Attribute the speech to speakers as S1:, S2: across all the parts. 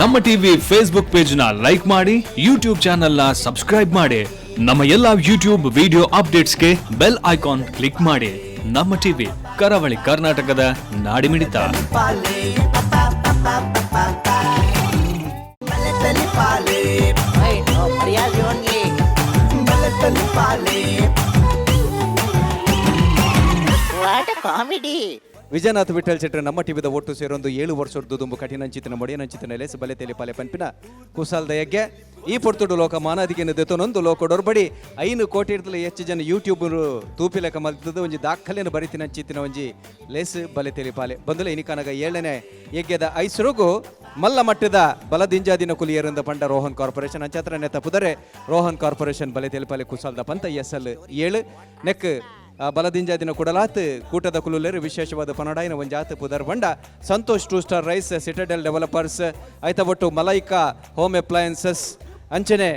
S1: ನಮ್ಮ TV Facebook page ನ like ಮಾಡಿ, ಯೂಟ್ಯೂಬ್ ಚಾನೆಲ್ ನ ಸಬ್ಸ್ಕ್ರೈಬ್ ಮಾಡಿ. ನಮ್ಮ ಎಲ್ಲಾ ಯೂಟ್ಯೂಬ್ ವಿಡಿಯೋ ಅಪ್ಡೇಟ್ಸ್ಗೆ ಬೆಲ್ ಐಕಾನ್ ಕ್ಲಿಕ್ ಮಾಡಿ. ನಮ್ಮ ಟಿವಿ, ಕರಾವಳಿ ಕರ್ನಾಟಕದ ನಾಡಿಮಿಡಿತ.
S2: What comedy!
S3: Vijayanath Vittal Shettar ನಮ್ಮ ಟಿವಿದ ಒಟ್ಟು ಸೇರೊಂದು 7 ವರ್ಷದ ದುಂಬು ಕಠಿಣಂಚಿತನ ಮೊಡಿಯನಂಚಿತನ ಲೇಸ್ ಬಲೆ ತೆಲಿ ಪಾಲೆ ಪನ್ಪಿನ ಕುಸಾಲ್ದ ಯಜ್ಞ ಈ ಪೊರ್ತುಡು ಲೋಕ ಮಾನಾದಿಗೆನ ದೆತೊನೊಂದು ಲೋಕಡೊರ್ಬಡಿ 5 ಕೋಟಿ ಇರ್ತಲೆ ಹೆಚ್ಚು ಜನ ಯೂಟ್ಯೂಬ್ ತೂಪಿಲೆಕ ಮಲ್ತದ ಒಂಜಿ ದಾಖಲೆಯನ್ನು ಬರಿತಿನಂಚಿತ್ತಿನ ಒಂಜಿ ಲೇಸ್ ಬಲೆ ತೆಲಿ ಪಾಲೆ ಬಂದುಲೆ ಇನಿಕನಗ 7ನೇ ಯಜ್ಞದ ಐಸ್ರುಗು ಮಲ್ಲ ಮಟ್ಟದ ಬಲದಿಂಜಾದಿನ ಕುಲಿಯರಿಂದ ಪಂಡ ರೋಹನ್ ಕಾರ್ಪೊರೇಷನ್ ಅಂಚಾತ್ರ ನೆತ್ತ ಪುದರೆ ರೋಹನ್ ಕಾರ್ಪೊರೇಷನ್ ಬಲೆ ತೆಲಿಪಾಲೆ ಕುಸಾಲ್ದ ಪಂತ ಎಸ್ ಎಲ್ 7 ನೆಕ್ ಬಲದಿಂಜಾದಿನ ಕುಡಲಾತ್ ಕೂಟದ ಕುಲುಲೇರು ವಿಶೇಷವಾದ ಪನಡಾಯಿನ ಒಂಜಾತ್ ಪುದರ್ ಬಂಡ Santosh two star rice citadel developers ಐತ ಒಟ್ಟು ಮಲೈಕಾ ಹೋಮ್ ಅಪ್ಲಯನ್ಸಸ್ ಅಂಚನೆ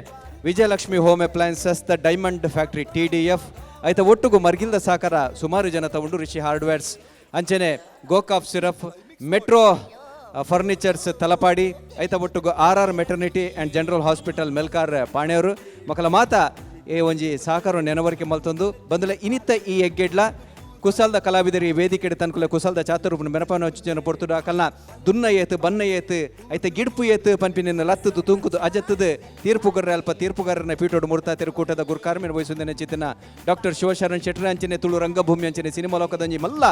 S3: Vijayalakshmi home appliances the diamond factory T D F ಐತ ಒಟ್ಟುಗು ಮರ್ಗಿಲ್ದ ಸಾಕಾರ ಸುಮಾರು ಜನ ತಗೊಂಡು ರಿಷಿ ಹಾರ್ಡ್ವೇರ್ಸ್ ಅಂಚನೆ ಗೋಕಾಫ್ ಸಿರಫ್ ಮೆಟ್ರೋ ಫರ್ನಿಚರ್ಸ್ ತಲಪಾಡಿ ಐತ ಒಟ್ಟುಗು R R maternity and general hospital Melkar ಪಾಣೆಯವರು ಮಕ್ಕಳ ಮಾತ ಏ ಒಂಜಿ ಸಹಕಾರ ನೆನವರಿಕೆ ಮಲ್ತೊಂದು ಬಂದಲೆ ಇನಿತ್ತ ಈ ಎಗ್ಗೆಡ್ಲ ಕುಸಲ್ದ ಕಲಾವಿದರು ಈ ವೇದಿಕೆ ತನ್ಕುಲ ಕುಸಲ್ದ ಚಾತುರೂಪನ ಮೆನಪನ ಜನ ಪೊರ್ತುಡು ಅಕಲ್ನ ದುನ್ನ ಏತು ಬನ್ನ ಏತು ಐತ ಗಿಡ್ಪು ಏತು ಪನ್ಪಿನ ಲತ್ತದು ತುಂಕುದು ಅಜತ್ತದು ತೀರ್ಪುಗರ ಅಲ್ಪ ತೀರ್ಪುಗಾರನ ಪೀಠೋಡು ಮುರ್ತಾ ತಿರುಕೂಟದ ಗುರುಕಾರ್ಮಿನ ವಹಿಸುವುದನ್ನ ಚಿತ್ತನ ಡಾಕ್ಟರ್ ಶಿವಶರಣ್ ಶೆಟ್ಟರ್ ಅಂಚನೆ ತುಳು ರಂಗಭೂಮಿ ಅಂಚನೆ ಸಿನಿಮಾ ಲೋಕದಂಜಿ ಮಲ್ಲ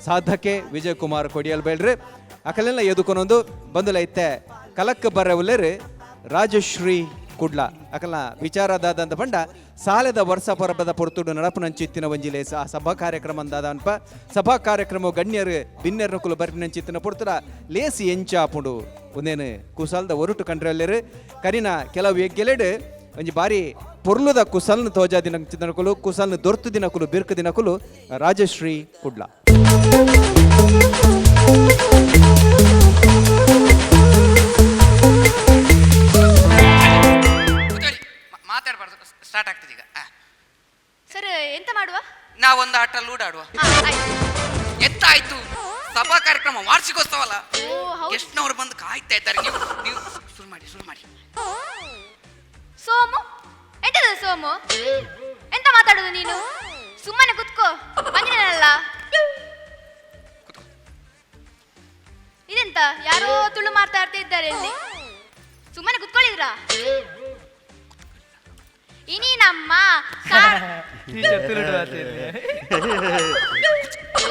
S3: ಸಾಧಕೆ ವಿಜಯ್ ಕುಮಾರ್ ಕೊಡಿಯಲ್ ಬೇಳ್ರಿ ಅಕಲೆಲ್ಲ ಎದುಕೊನೊಂದು ಬಂದುಲ ಐತೆ ಕಲಕ್ ಬರವುಲೇರು ರಾಜಶ್ರೀ ಕುಡ್ಲ ಅಕಲ ವಿಚಾರದಾದಂತ ಪಂಡ ಸಾಲದ ವರ್ಷ ಪರಬದ ಪೊರ್ತುಡು ನಡಪುನಂಚಿತ್ತಿನ ಒಂಜಿ ಲೇಸ ಆ ಸಭಾ ಕಾರ್ಯಕ್ರಮ ಅಂದಾದ ಅನ್ಪ ಸಭಾ ಕಾರ್ಯಕ್ರಮ ಗಣ್ಯರು ಬಿನ್ನೆರ್ ಕುಲು ಬರ್ಪಿನಂಚಿತ್ತಿನ ಪೊರ್ತುಡ ಲೇಸ್ ಎಂಚಾಪುಂಡು ಒಂದೇನು ಕುಸಲ್ದ ಒರುಟು ಕಂಡ್ರಲ್ಲೇರು ಕರಿನ ಕೆಲವು ಎಗ್ಗೆಲೆಡು ಒಂಜಿ ಬಾರಿ ಪೊರ್ಲುದ ಕುಸಲ್ನ ತೋಜಾ ದಿನ ಕುಲು ಕುಸಲ್ನ ದೊರ್ತು ದಿನಕುಲು ಬಿರ್ಕು ದಿನಕುಲು ರಾಜಶ್ರೀ ಕುಡ್ಲ.
S4: ಕೂತ್ಕೊಳ್ಳಿ. ಮಾತಾಡ್ಬಾರ್ದು, ಸ್ಟಾರ್ಟ್ ಆಗ್ತದೆ ಈಗ.
S5: ಸರ್, ಎಂತ ಮಾಡುವ?
S4: ನಾವೊಂದು ಆಟ ಲೂಡಾಡುವ.
S5: ಆಯ್ತು.
S4: ಎಂತ ಆಯ್ತು, ಸಭಾ ಕಾರ್ಯಕ್ರಮ ವಾರ್ಷಿಕೋತ್ಸವ ಅಲ್ಲ?
S5: ಓ ಹೌದು.
S4: ಎಷ್ಟನವರು ಬಂದು ಕಾಯ್ತಾ ಇದ್ದಾರೆ. ನೀವು ನೀವು ಶುರು ಮಾಡಿ, ಶುರು ಮಾಡಿ.
S5: ಸೋಮು, ಎಂತದು ಸೋಮು, ಎಂತ ಮಾತಾಡುದು ನೀನು? ಸುಮ್ಮನೆ ಕುತ್ಕೋ, ಬಂದಿದ್ದೇನಲ್ಲ. ಇದೆಂತ, ಯಾರೋ ತುಳು ಮಾತಾಡ್ತಾ ಇದ್ದಾರೆ ಇಲ್ಲಿ. ಸುಮ್ಮನೆ ಕುತ್ಕೊಳ್ಳಿದ್ರಾ? ಇನಿ ನಮ್ಮ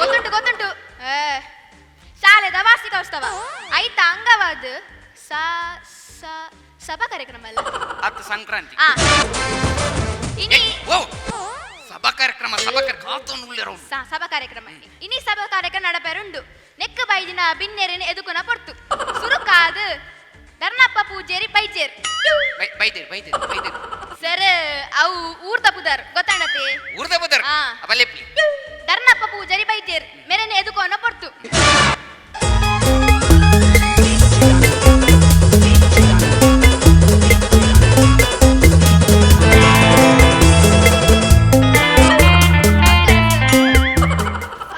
S5: ಗೊತ್ತುಂಟು ಗೊತ್ತುಂಟು. ಶಾಲೆದ ವಾರ್ಷಿಕೋತ್ಸವ ಆಯ್ತಾ ಅಂಗವಾದ ಸಭಾ ಕಾರ್ಯಕ್ರಮ ಅಲ್ಲ?
S4: ಅತ್ತು ಸಂಕ್ರಾಂತಿ.
S5: ಇನಿ
S4: ಓ, ಸಭಾ ಕಾರ್ಯಕ್ರಮ, ಸಭಾ ಕಾರ್ಯಕ್ರಮ ಕಾತೊಂದು.
S5: ಸಭಾ ಕಾರ್ಯಕ್ರಮ, ಇನಿ ಸಭಾ ಕಾರ್ಯಕ್ರಮ ನಡಪೆರುಂಡು. ನೆಕ್ ಬೈದಿನ ಬಿನ್ನೆರೆನ ಎದುಕುನ ಪೊರ್ತು. ಸುರುಕಾದು ಧರ್ಣಪ್ಪ ಪೂಜೇರಿ ಬೈಜೇರ್.
S4: ಬೈದೇರು ಬೈದೇರು ಬೈದೇರು.
S5: ಸರ್, ಅವು ಊರ್ ತಪ್ಪುದಾರ್ ಗೊತ್ತಾಣತೆ.
S4: ಊರ್ದ ಬದರ್. ಅವಲೆಪ್ಲಿ.
S5: ಧರ್ಣಪ್ಪ ಪೂಜಾರಿ ಬೈಜೇರ್ ಮೆರೆನ ಎದುಕೋನ ಪೊರ್ತು.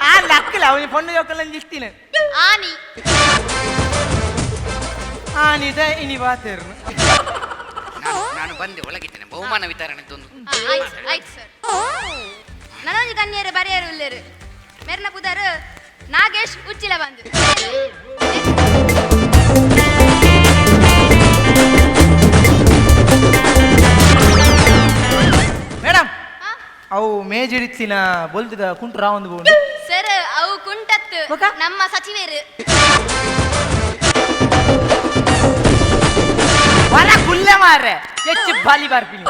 S6: ಆ ಲಕ್ಕಲ ಅವನಿ ಪೊಣ್ಣು ಜೋಕಲ್ಲ ಇಸ್ತೀನಿ.
S5: ಆನಿ.
S6: ಆ ನಿದ ಇನಿ ಬಾತೇರ್ನು.
S4: ನಾನು ನಾನು ಬಂದೆ, ಒಳಗಿದ್ದೇನೆ. ಬಹುಮಾನ ವಿತರಣೆದ್ದೊಂದು.
S5: ಆಯ್ತು ಆಯ್ತು ಸರ್. ನನೊಂಜಿ ಗಣ್ಯರು ಬರೆಯರು ಉಲ್ಲೇರು. ಮೆರ್ನ ಪುದರ್ ನಾಗೇಶ್ ಉಚ್ಚಿಲ ಬಂದು.
S6: ಮೇಡಮ್, ಅವು ಮೇಜಿಡಿತ್ತಿನ ಬೊಲ್ತದ ಕುಂಟು ರಾವಂದು ಬೋಂಡು.
S5: ಸರ್, ಅವು ಕುಂಟತ್ತು.
S6: ಬೊಕ?
S5: ನಮ್ಮ ಸಚಿವರು.
S6: ವರ ಕುಲ್ಲೆ ಮಾರ್ರೆ, ಹೆಚ್ಚು ಬಾಲಿ ಬಾರ್ಪಿನಿ.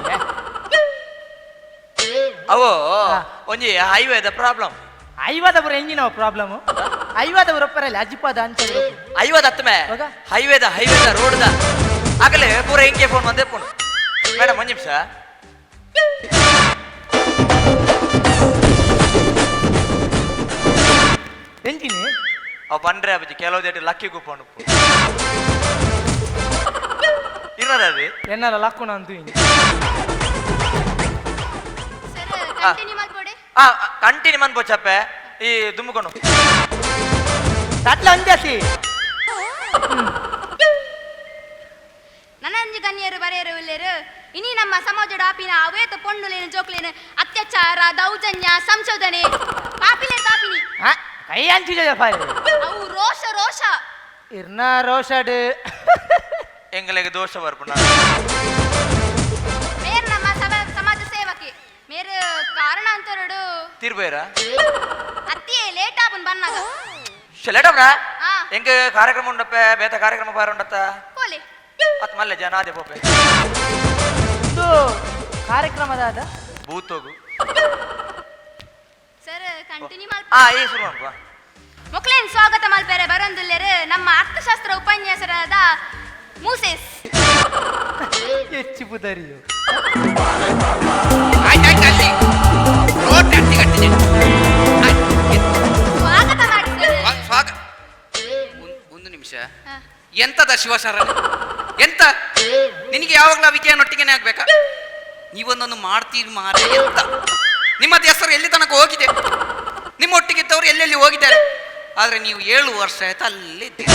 S7: ಅವು ಒಂಜಿ ಹೈವೇದ ಪ್ರಾಬ್ಲಮ್.
S6: ಐವದವರ ಎಂಜಿನ ಪ್ರಾಬ್ಲಮ್, ಐವದವರ ಒಪ್ಪರಲ್ಲಿ ಅಜಿಪಾದ ಅಂತ.
S7: ಐವದ ಹತ್ತಮೆ.
S6: ಬೊಕ?
S7: ಹೈವೇದ ಹೈವೇದ ರೋಡ್ದ ಆಗಲೇ ಪೂರ ಹಿಂಗೆ ಫೋನ್ ಬಂದೆ ಫೋನ್. ಮೇಡಮ್, ಒಂದ್ ನಿಮಿಷ.
S6: ಎಂಜಿನಿ?
S7: ಅವು ಬಂದ್ರೆ ಅಬ್ಬಿ ಕೆಲವು ದೇಟ್ ಲಕ್ಕಿ ಕೂಪನ್ ಉಪ್ಪು ಇರೋದ ಅದು.
S6: ಎನ್ನಲ ಲಕ್ಕುಣ ಅಂತ ಹಿಂಗೆ.
S5: ಸರ್, ಕಂಟಿನ್ಯೂ ಮಾಡ್ಕೊಡೆ.
S7: ಆ ಕಂಟಿನ್ಯೂ ಮನ್ ಪೋಚಪ್ಪೆ ಈ ದುಮ್ಮುಕೊಂಡು.
S6: ತಟ್ಲ ಅಂಜಾಸಿ.
S5: ನಮ್ಮ ಸಮಾಜದ ಆಪಿನ ಅವೇತ ಪೊಣ್ಣುಲೇನು ಜೋಕ್ಲೇನು ಅತ್ಯಾಚಾರ, ದೌರ್ಜನ್ಯ, ಸಂಶೋಧನೆ ಪಾಪಿಲೆ ತಾಪಿನಿ.
S6: ಹಾ, ಕೈ ಅಂಚಿದೆ ಫಾರಿ.
S5: ಅವು ರೋಷ ರೋಷ.
S6: ಇರ್ನ ರೋಷಡ್.
S7: ಎಂಗಲೆಗೆ ದೋಷ ಬರ್ಪುಣ.
S5: ಮೇರ್ ನಮ್ಮ ಸಮಾಜ ಸೇವಕಿ ಮೇರ್ ಕಾರಣಾಂತರಡು
S7: ತೀರ್ಬೇರ.
S5: ಅತ್ತಿಯೇ ಲೇಟ್ ಆಪನ್ ಬನ್ನಾಗ.
S7: ಶೆಲೆಟಬ್ರ.
S5: ಆ.
S7: ಎಂಗ ಕಾರ್ಯಕ್ರಮ ಉಂಡಪ್ಪೆ, ಬೇತ ಕಾರ್ಯಕ್ರಮ ಬಾರ ಉಂಡತ್ತ.
S5: ಪೋಲೆ.
S7: ಅತ್ ಮಲ್ಲೆ ಜನ ಆದೆ ಪೋಪೆ.
S6: ಒಂದು ಕಾರ್ಯಕ್ರಮದಾದ
S7: ಭೂತೋಗು.
S5: Sir, continue ಮಲ್ಪ.
S7: ಆ ಈ ಶುರು ಮಾಡ್ಪ.
S5: ಮೊಕ್ಲೇನ್ ಸ್ವಾಗತ ಮಲ್ಪೆರೆ ಬರೊಂದುಲ್ಲೆರ್ ನಮ್ಮ ಅರ್ಥಶಾಸ್ತ್ರ ಉಪನ್ಯಾಸರಾದ ಮೂಸೆಸ್.
S6: ಹೆಚ್ಚು ಪುದರಿಯು.
S4: ಆಯ್ತು ಆಯ್ತು, ಅಲ್ಲಿ ರೋಡ್ ಅಟ್ಟಿ ಕಟ್ಟಿದೆ. ಆಯ್ತು, ಎತ್ತು.
S5: ಸ್ವಾಗತ ಮಾಡಿ ಸರ್.
S4: ಒಂದು ನಿಮಿಷ. ಎಂತದ ಶಿವಶರಣ, ಎಂತ ನಿನಗೆ ಯಾವಾಗಲೂ ವಿಜಯನೊಟ್ಟಿಗೆನೆ ಆಗ್ಬೇಕಾ? ನೀವೊಂದೊಂದು ಮಾಡ್ತೀರಿ ಮಾರೆ. ಎಂತ ನಿಮ್ಮದು ಹೆಸರು ಎಲ್ಲಿ ತನಕ ಹೋಗಿದೆ, ನಿಮ್ಮೊಟ್ಟಿಗಿದ್ದವರು ಎಲ್ಲೆಲ್ಲಿ ಹೋಗಿದ್ದಾರೆ. ಆದ್ರೆ ನೀವು 7 ವರ್ಷ ಆಯ್ತು ಅಲ್ಲಿ ಇದ್ದೀರಿ.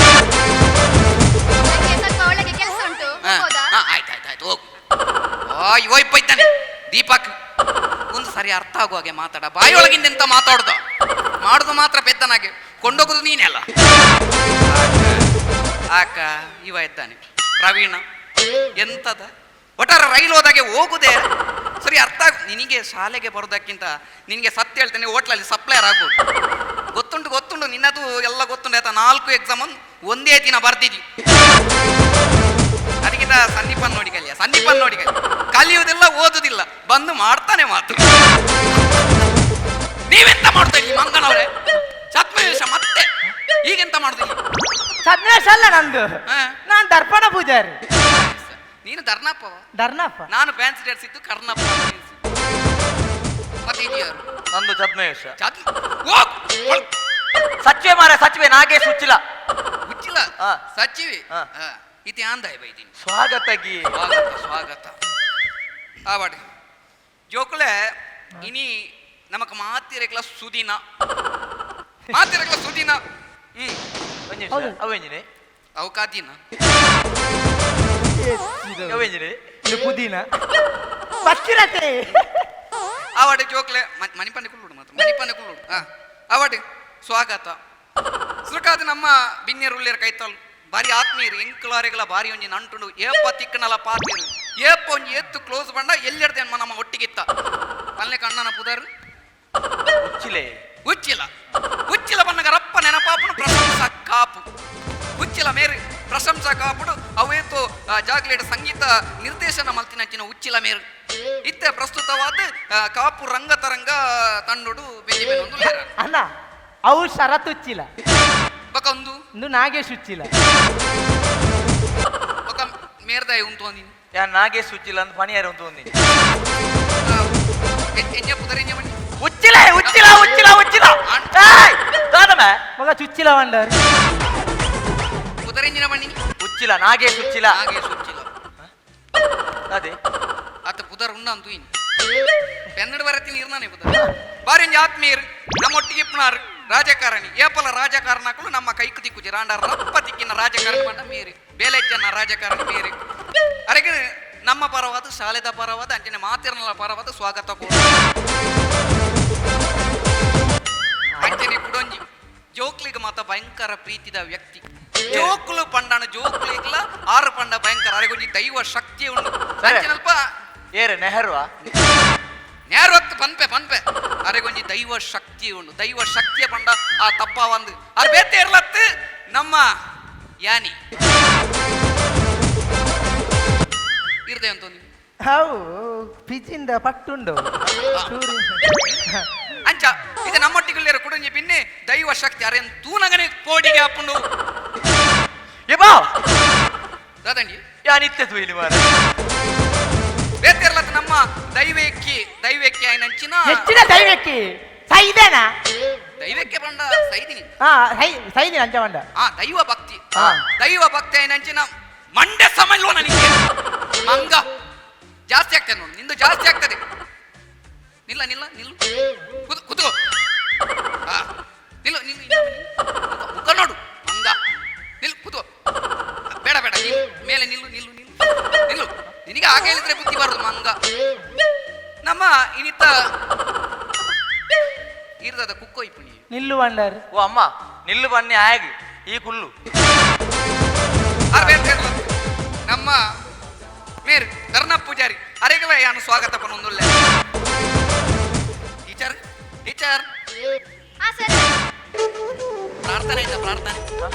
S5: ನಂಗೆ ಸ್ವಲ್ಪ ಒಳಗೆ ಕೆಲಸ ಉಂಟು, ಹೋಗ್ಬೋದಾ?
S4: ಹಾ, ಆಯ್ತು ಆಯ್ತು ಆಯ್ತು, ಹೋಗು. ಆ ಇವ ಇಪ್ಪ ಇದ್ದಾನೆ ದೀಪಕ್. ಒಂದು ಸರಿ ಅರ್ಥ ಆಗುವ ಹಾಗೆ ಮಾತಾಡ. ಬಾಯೊಳಗಿಂದ ಎಂತ ಮಾತಾಡುದ ಮಾಡುದು ಮಾತ್ರ ಪೆದ್ದನಾಗೆ, ಕೊಂಡೋಗುದು ನೀನೇ ಅಲ್ಲ. ಆಕ ಇವ ಇದ್ದಾನೆ ಪ್ರವೀಣ. ಎಂತದ ಒಟ್ಟಾರೆ ರೈಲು ಹೋದಾಗೆ ಹೋಗುದೇ ಸರಿ ಅರ್ಥ ಆಗ ನಿನಗೆ. ಶಾಲೆಗೆ ಬರೋದಕ್ಕಿಂತ ನಿನಗೆ ಸತ್ಯ ಹೇಳ್ತೇನೆ, ಹೋಟ್ಲಲ್ಲಿ ಸಪ್ಲೈಯರ್ ಆಗ್ಬೋದು. ಗೊತ್ತುಂಟು ಗೊತ್ತುಂಟು, ನಿನ್ನದು ಎಲ್ಲ ಗೊತ್ತುಂಟು ಆಯ್ತಾ. 4 ಎಕ್ಸಾಮ್ ಒಂದೇ ದಿನ ಬರ್ದಿದ್ದಿ. ಅದಕ್ಕಿಂತ ಸಂದೀಪನ್ ನೋಡಿ ಕಲಿಯ, ಸಂದೀಪನ್ ನೋಡಿ ಕಲಿಯ. ಕಲಿಯುವುದಿಲ್ಲ, ಓದುದಿಲ್ಲ, ಬಂದು ಮಾಡ್ತಾನೆ ಮಾತ್ರ. ನೀವೆಂತ ಮಾಡ್ತಾ ಇದ್ದೀರಿ ಮಂಗನವರೇ? ಛದ್ಮವೇಷ ಮತ್ತೆ ಈಗೆಂತ ಮಾಡುದು ಇಲ್ಲಿ?
S6: ಸದ್ನೇಶ್ ಅಲ್ಲ ನಂದು.
S4: ಹಾ.
S6: ನಾನ್ ದರ್ಪಣ ಪೂಜಾರಿ.
S4: ನೀನು ಧರ್ಣಪ್ಪವ?
S6: ಧರ್ಣಪ್ಪ.
S4: ನಾನು ಫ್ಯಾನ್ಸಿ ಡ್ರೆಸ್ ಇದ್ದು ಕರ್ಣಪ್ಪ ಅಂತ ಎಣಿಸಿ. ಮತ್ತೆ ಇದು ಯಾರು?
S7: ನಂದು ಛದ್ಮವೇಷ.
S4: ಛದ್ಮ ಹೋಗ್, ಒಳ್.
S7: ಸಚಿವೆ ಮಾರ, ಸಚಿವೆ ನಾಗೇಶ್ ಉಚ್ಚಿಲ.
S4: ಉಚ್ಚಿಲ.
S7: ಹಾ.
S4: ಸಚಿವೆ.
S7: ಹಾ.
S4: ಹಾ. ಇತಿ ಆಂದಾಯ ಬೈದೀನಿ.
S7: ಸ್ವಾಗತ ಗಿ.
S4: ಸ್ವಾಗತ ಸ್ವಾಗತ. ಆವಾಡಿ ಜೋಕುಲೆ, ಇನಿ ನಮಕ್ ಮಾತಿರಕ್ಲ ಸುದಿನ, ಮಾತಿರಕ್ಲ ಸುದಿನ.
S7: ಒಂಜಿ ನಿಮಿಷ.
S6: ಹೌದು.
S7: ಅವೆಂಜಿನಿ.
S4: ಅವು ಕಾದಿನ.
S7: ಅವೆಂಜಿನಿ.
S6: ಇದು ಪುದೀನ ಬಚ್ಚಿರತೆ.
S4: ಆವಾಡಿ ಜೋಕ್ಲೆ, ಮಣಿಪಂಡೆ ಕುಳ್ಳುಡು ಮಾತ್ರ, ಮಣಿಪಂಡೆ ಕುಳ್ಳುಡು. ಹಾ, ಆವಾಡಿ ಸ್ವಾಗತ. ಸುರಕಾದ ನಮ್ಮ ಬಿನ್ಯರು ಉಳ್ಳೇರ್ ಕೈತಾಲ್ ಬಾರಿ ಆತ್ಮೀಯರು. ಎಂಕುಲಾರೆಗಳ ಬಾರಿ ಒಂಜಿ ನಂಟುಂಡು. ಏಪ ತಿಕ್ಕನಲ ಪಾತಿರು, ಏಪ ಒಂಜಿ ಎತ್ತು ಕ್ಲೋಸ್ ಬಂಡ ಎಲ್ಲೆಡ್ದೆ ನಮ್ಮ ಒಟ್ಟಿಗಿತ್ತ ಪಲ್ಲೆ ಕಣ್ಣನ ಪುದರ್.
S7: ಉಚ್ಚಿಲೆ.
S4: ಉಚ್ಚಿಲ. ಉಚ್ಚಿಲ ಬನ್ನಗ ರಪ್ಪ ನೆನಪಾಪುನು ಪ್ರಶಂಸಾ ಕಾಪು. ಉಚ್ಚಿಲ ಮೇರು ಪ್ರಶಂಸಾ ಕಾಪುಡು. ಅವೇತೋ ಜಾಗ್ಲೇಡ್ ಸಂಗೀತ ನಿರ್ದೇಶನ ಮಲ್ತಿನಂಚಿನ ಉಚ್ಚಿಲ ಮೇರು ಇತ್ತೆ ಪ್ರಸ್ತುತವಾದ ಕಾಪು ರಂಗತರಂಗ ತಂಡುಡು ಬೆಂಜಿ ಬೆನೊಂದು ಲೇರ.
S6: ಅಣ್ಣ, ಅವು ಶರತ್ ಉಚ್ಚಿಲ.
S4: ಬಕ ಒಂದು
S6: ಇಂದು ನಾಗೇಶ್ ಉಚ್ಚಿಲ.
S4: ಬಕ ಮೇರ್ದಾಯ ಉಂಟು ನೀನು.
S7: ಯಾ ನಾಗೇಶ್ ಉಚ್ಚಿಲ ಅಂತ ಪಣಿಯಾರ ಉಂಟು ಒಂದಿನಿ.
S4: ಎಂಜ ಪುದರ್ ಎಂಜ ಮಣಿ?
S7: ಉಚ್ಚಿಲ ಉಚ್ಚಿಲ ಉಚ್ಚಿಲ ಉಚ್ಚಿಲ. ಏಯ್ ದಾದಮೆ.
S6: ಮಗ ಚುಚ್ಚಿಲ ವಂಡರ್.
S4: ಪುದರ್ ಎಂಜಿನ ಮಣಿ?
S7: ಉಚ್ಚಿಲ, ನಾಗೇಶ್ ಉಚ್ಚಿಲ.
S4: ನಾಗೇಶ್ ಉಚ್ಚಿಲ.
S7: ಅದೇ.
S4: ಆತ ಪುದರ್ ಉಂಡ ಅಂತು ಇನ್ ಪೆನ್ನಡ ಬರತ್ತೀನಿ ಇರ್ನಾನೆ ಪುದರ್. ಬಾರಿಂಜ ಆತ್ಮೀಯರು, ನಮ್ಮೊಟ್ಟಿಗೆ ಇಪ್ಪನಾರು ರಾಜಕಾರಣಿ. ಏಪಲ ರಾಜಕಾರಣಗಳು ನಮ್ಮ ಕೈಕು ತಿಕ್ಕುಜಿ ರಾಂಡ ರಪ್ಪ ತಿಕ್ಕಿನ ರಾಜಕಾರಣಿ ಬಂಡ ಮೇರಿ ಬೇಲೆಚ್ಚನ ರಾಜಕಾರಣಿ ಮೇರಿ. ಅರೆಗೆ ನಮ್ಮ ಪರವಾದ, ಶಾಲೆದ ಪರವಾದ, ಅಂಚಿನ ಮಾತಿರನಲ ಪರವಾದ ಸ್ವಾಗತ ಕೊಡು. ಅಂಚನೆ ಕುಡೊಂಜಿ ಜೋಕ್ಲಿಗೆ ಮಾತ ಭಯಂಕರ ಪ್ರೀತಿದ ವ್ಯಕ್ತಿ. ಜೋಕ್ಲು ಪಂಡಾಣ ಜೋಕ್ಲಿಗ್ಲ ಆರು ಪಂಡ ಭಯಂಕರ. ಅರೆಗೊಂಜಿ ದೈವ ಶಕ್ತಿ ಉಂಡು.
S7: ಸರಿ.
S4: ಅಂಚನಲ್ಪ
S7: ಏರೆ ನೆಹರುವಾ?
S4: ನೇರೊತ್ತು ಪನ್ಪೆ ಪನ್ಪೆ. ಅರೆಗೊಂಜಿ ದೈವ ಶಕ್ತಿ ಉಂಡು. ದೈವ ಶಕ್ತಿಯ ಪಂಡ ಆ ತಪ್ಪ ಒಂದು ಅರ್ ಬೇತೆ ಇರ್ಲತ್ತು ನಮ್ಮ ಯಾನಿ ಇರ್ದೆ ಅಂತ.
S6: ಅವು ಪಿಜಿಂದ ಪಟ್ಟುಂಡು ಚೂರಿ.
S4: ಅಂಚ ಇದು ನಮ್ಮೊಟ್ಟಿಗೆ ಕುಡೊಂಜಿ ಬಿನ್ನೆ ದೈವ ಶಕ್ತಿ ಅರೆ ತೂನಗನೆ ಕೋಡಿಗೆ ಹಾಪುಂಡು.
S7: ಏ ಬಾ.
S4: ದಾದಂಡಿ.
S7: ಯಾನಿತ್ತೆ ತೂಯಿಲಿ ಮಾರ.
S4: ಬೇತೆ ಇರ್ಲತ್ತು ನಮ್ಮ ದೈವೇಕ್ಕಿ, ದೈವೇಕ್ಕಿ ಆಯ್ನಂಚಿನ.
S6: ಹೆಚ್ಚಿನ ದೈವಕ್ಕೆ ಸೈದೇನಾ?
S4: ದೈವಕ್ಕೆ ಪಂಡ ಸೈದಿನಿ.
S6: ಹಾ, ಸೈ ಸೈದಿನ ಅಂಚ ಬಂಡ.
S4: ಆ ದೈವ ಭಕ್ತಿ.
S6: ಹಾ.
S4: ದೈವ ಭಕ್ತಿ ಆಯ್ನಂಚಿನ ಮಂಡೆ ಸಮಲ್ವ ನನಗೆ. ಮಂಗ ಜಾಸ್ತಿ ಆಗ್ತದೆ ನೋಡು, ನಿಂದು ಜಾಸ್ತಿ ಆಗ್ತದೆ. ನಿಲ್ಲ ನಿಲ್ಲ, ನಿಲ್ಲು, ಕುತ್ಕೋ. ಹಾ, ನಿಲ್ಲು ನಿಲ್ಲು, ಇನ್ನೊಮ್ಮೆ ನಿಲ್ಲು. ಮುಖ ನೋಡು ಮಂಗ, ನಿಲ್ಲು, ಕುತ್ಕೋ. ಬೇಡ ಬೇಡ, ನಿಲ್ಲು ಮೇಲೆ, ನಿಲ್ಲು ನಿಲ್ಲು ನಿಲ್ಲು ನಿಲ್ಲು. ನಿನಗೆ ಈಗ ಹಾಗೆ ಹೇಳಿದ್ರೆ ಬುದ್ಧಿ ಬರುದು ಮಂಗ. ನಮ್ಮ ಇನಿತ ಇರ್ದದ ಕುಕ್ಕೋಯ್ಪುಣಿ.
S6: ನಿಲ್ಲು ಬಂಡಾರ್.
S7: ಓ ಅಮ್ಮ, ನಿಲ್ಲು ಬನ್ನಿ ಆಗಿ ಈ ಕುಲ್ಲು.
S4: ನಮ್ಮ ಮೇರ್ ಧರ್ಣ ಪೂಜಾರಿ ಅರೆಗಲ ಯಾನು ಸ್ವಾಗತ ಪನ್ನೊಂದುಲ್ಲೆ. Teacher, teacher.
S5: ಹಾ ಸರ್.
S4: ಪ್ರಾರ್ಥನೆ ಆಯ್ತಾ? ಪ್ರಾರ್ಥನೆ?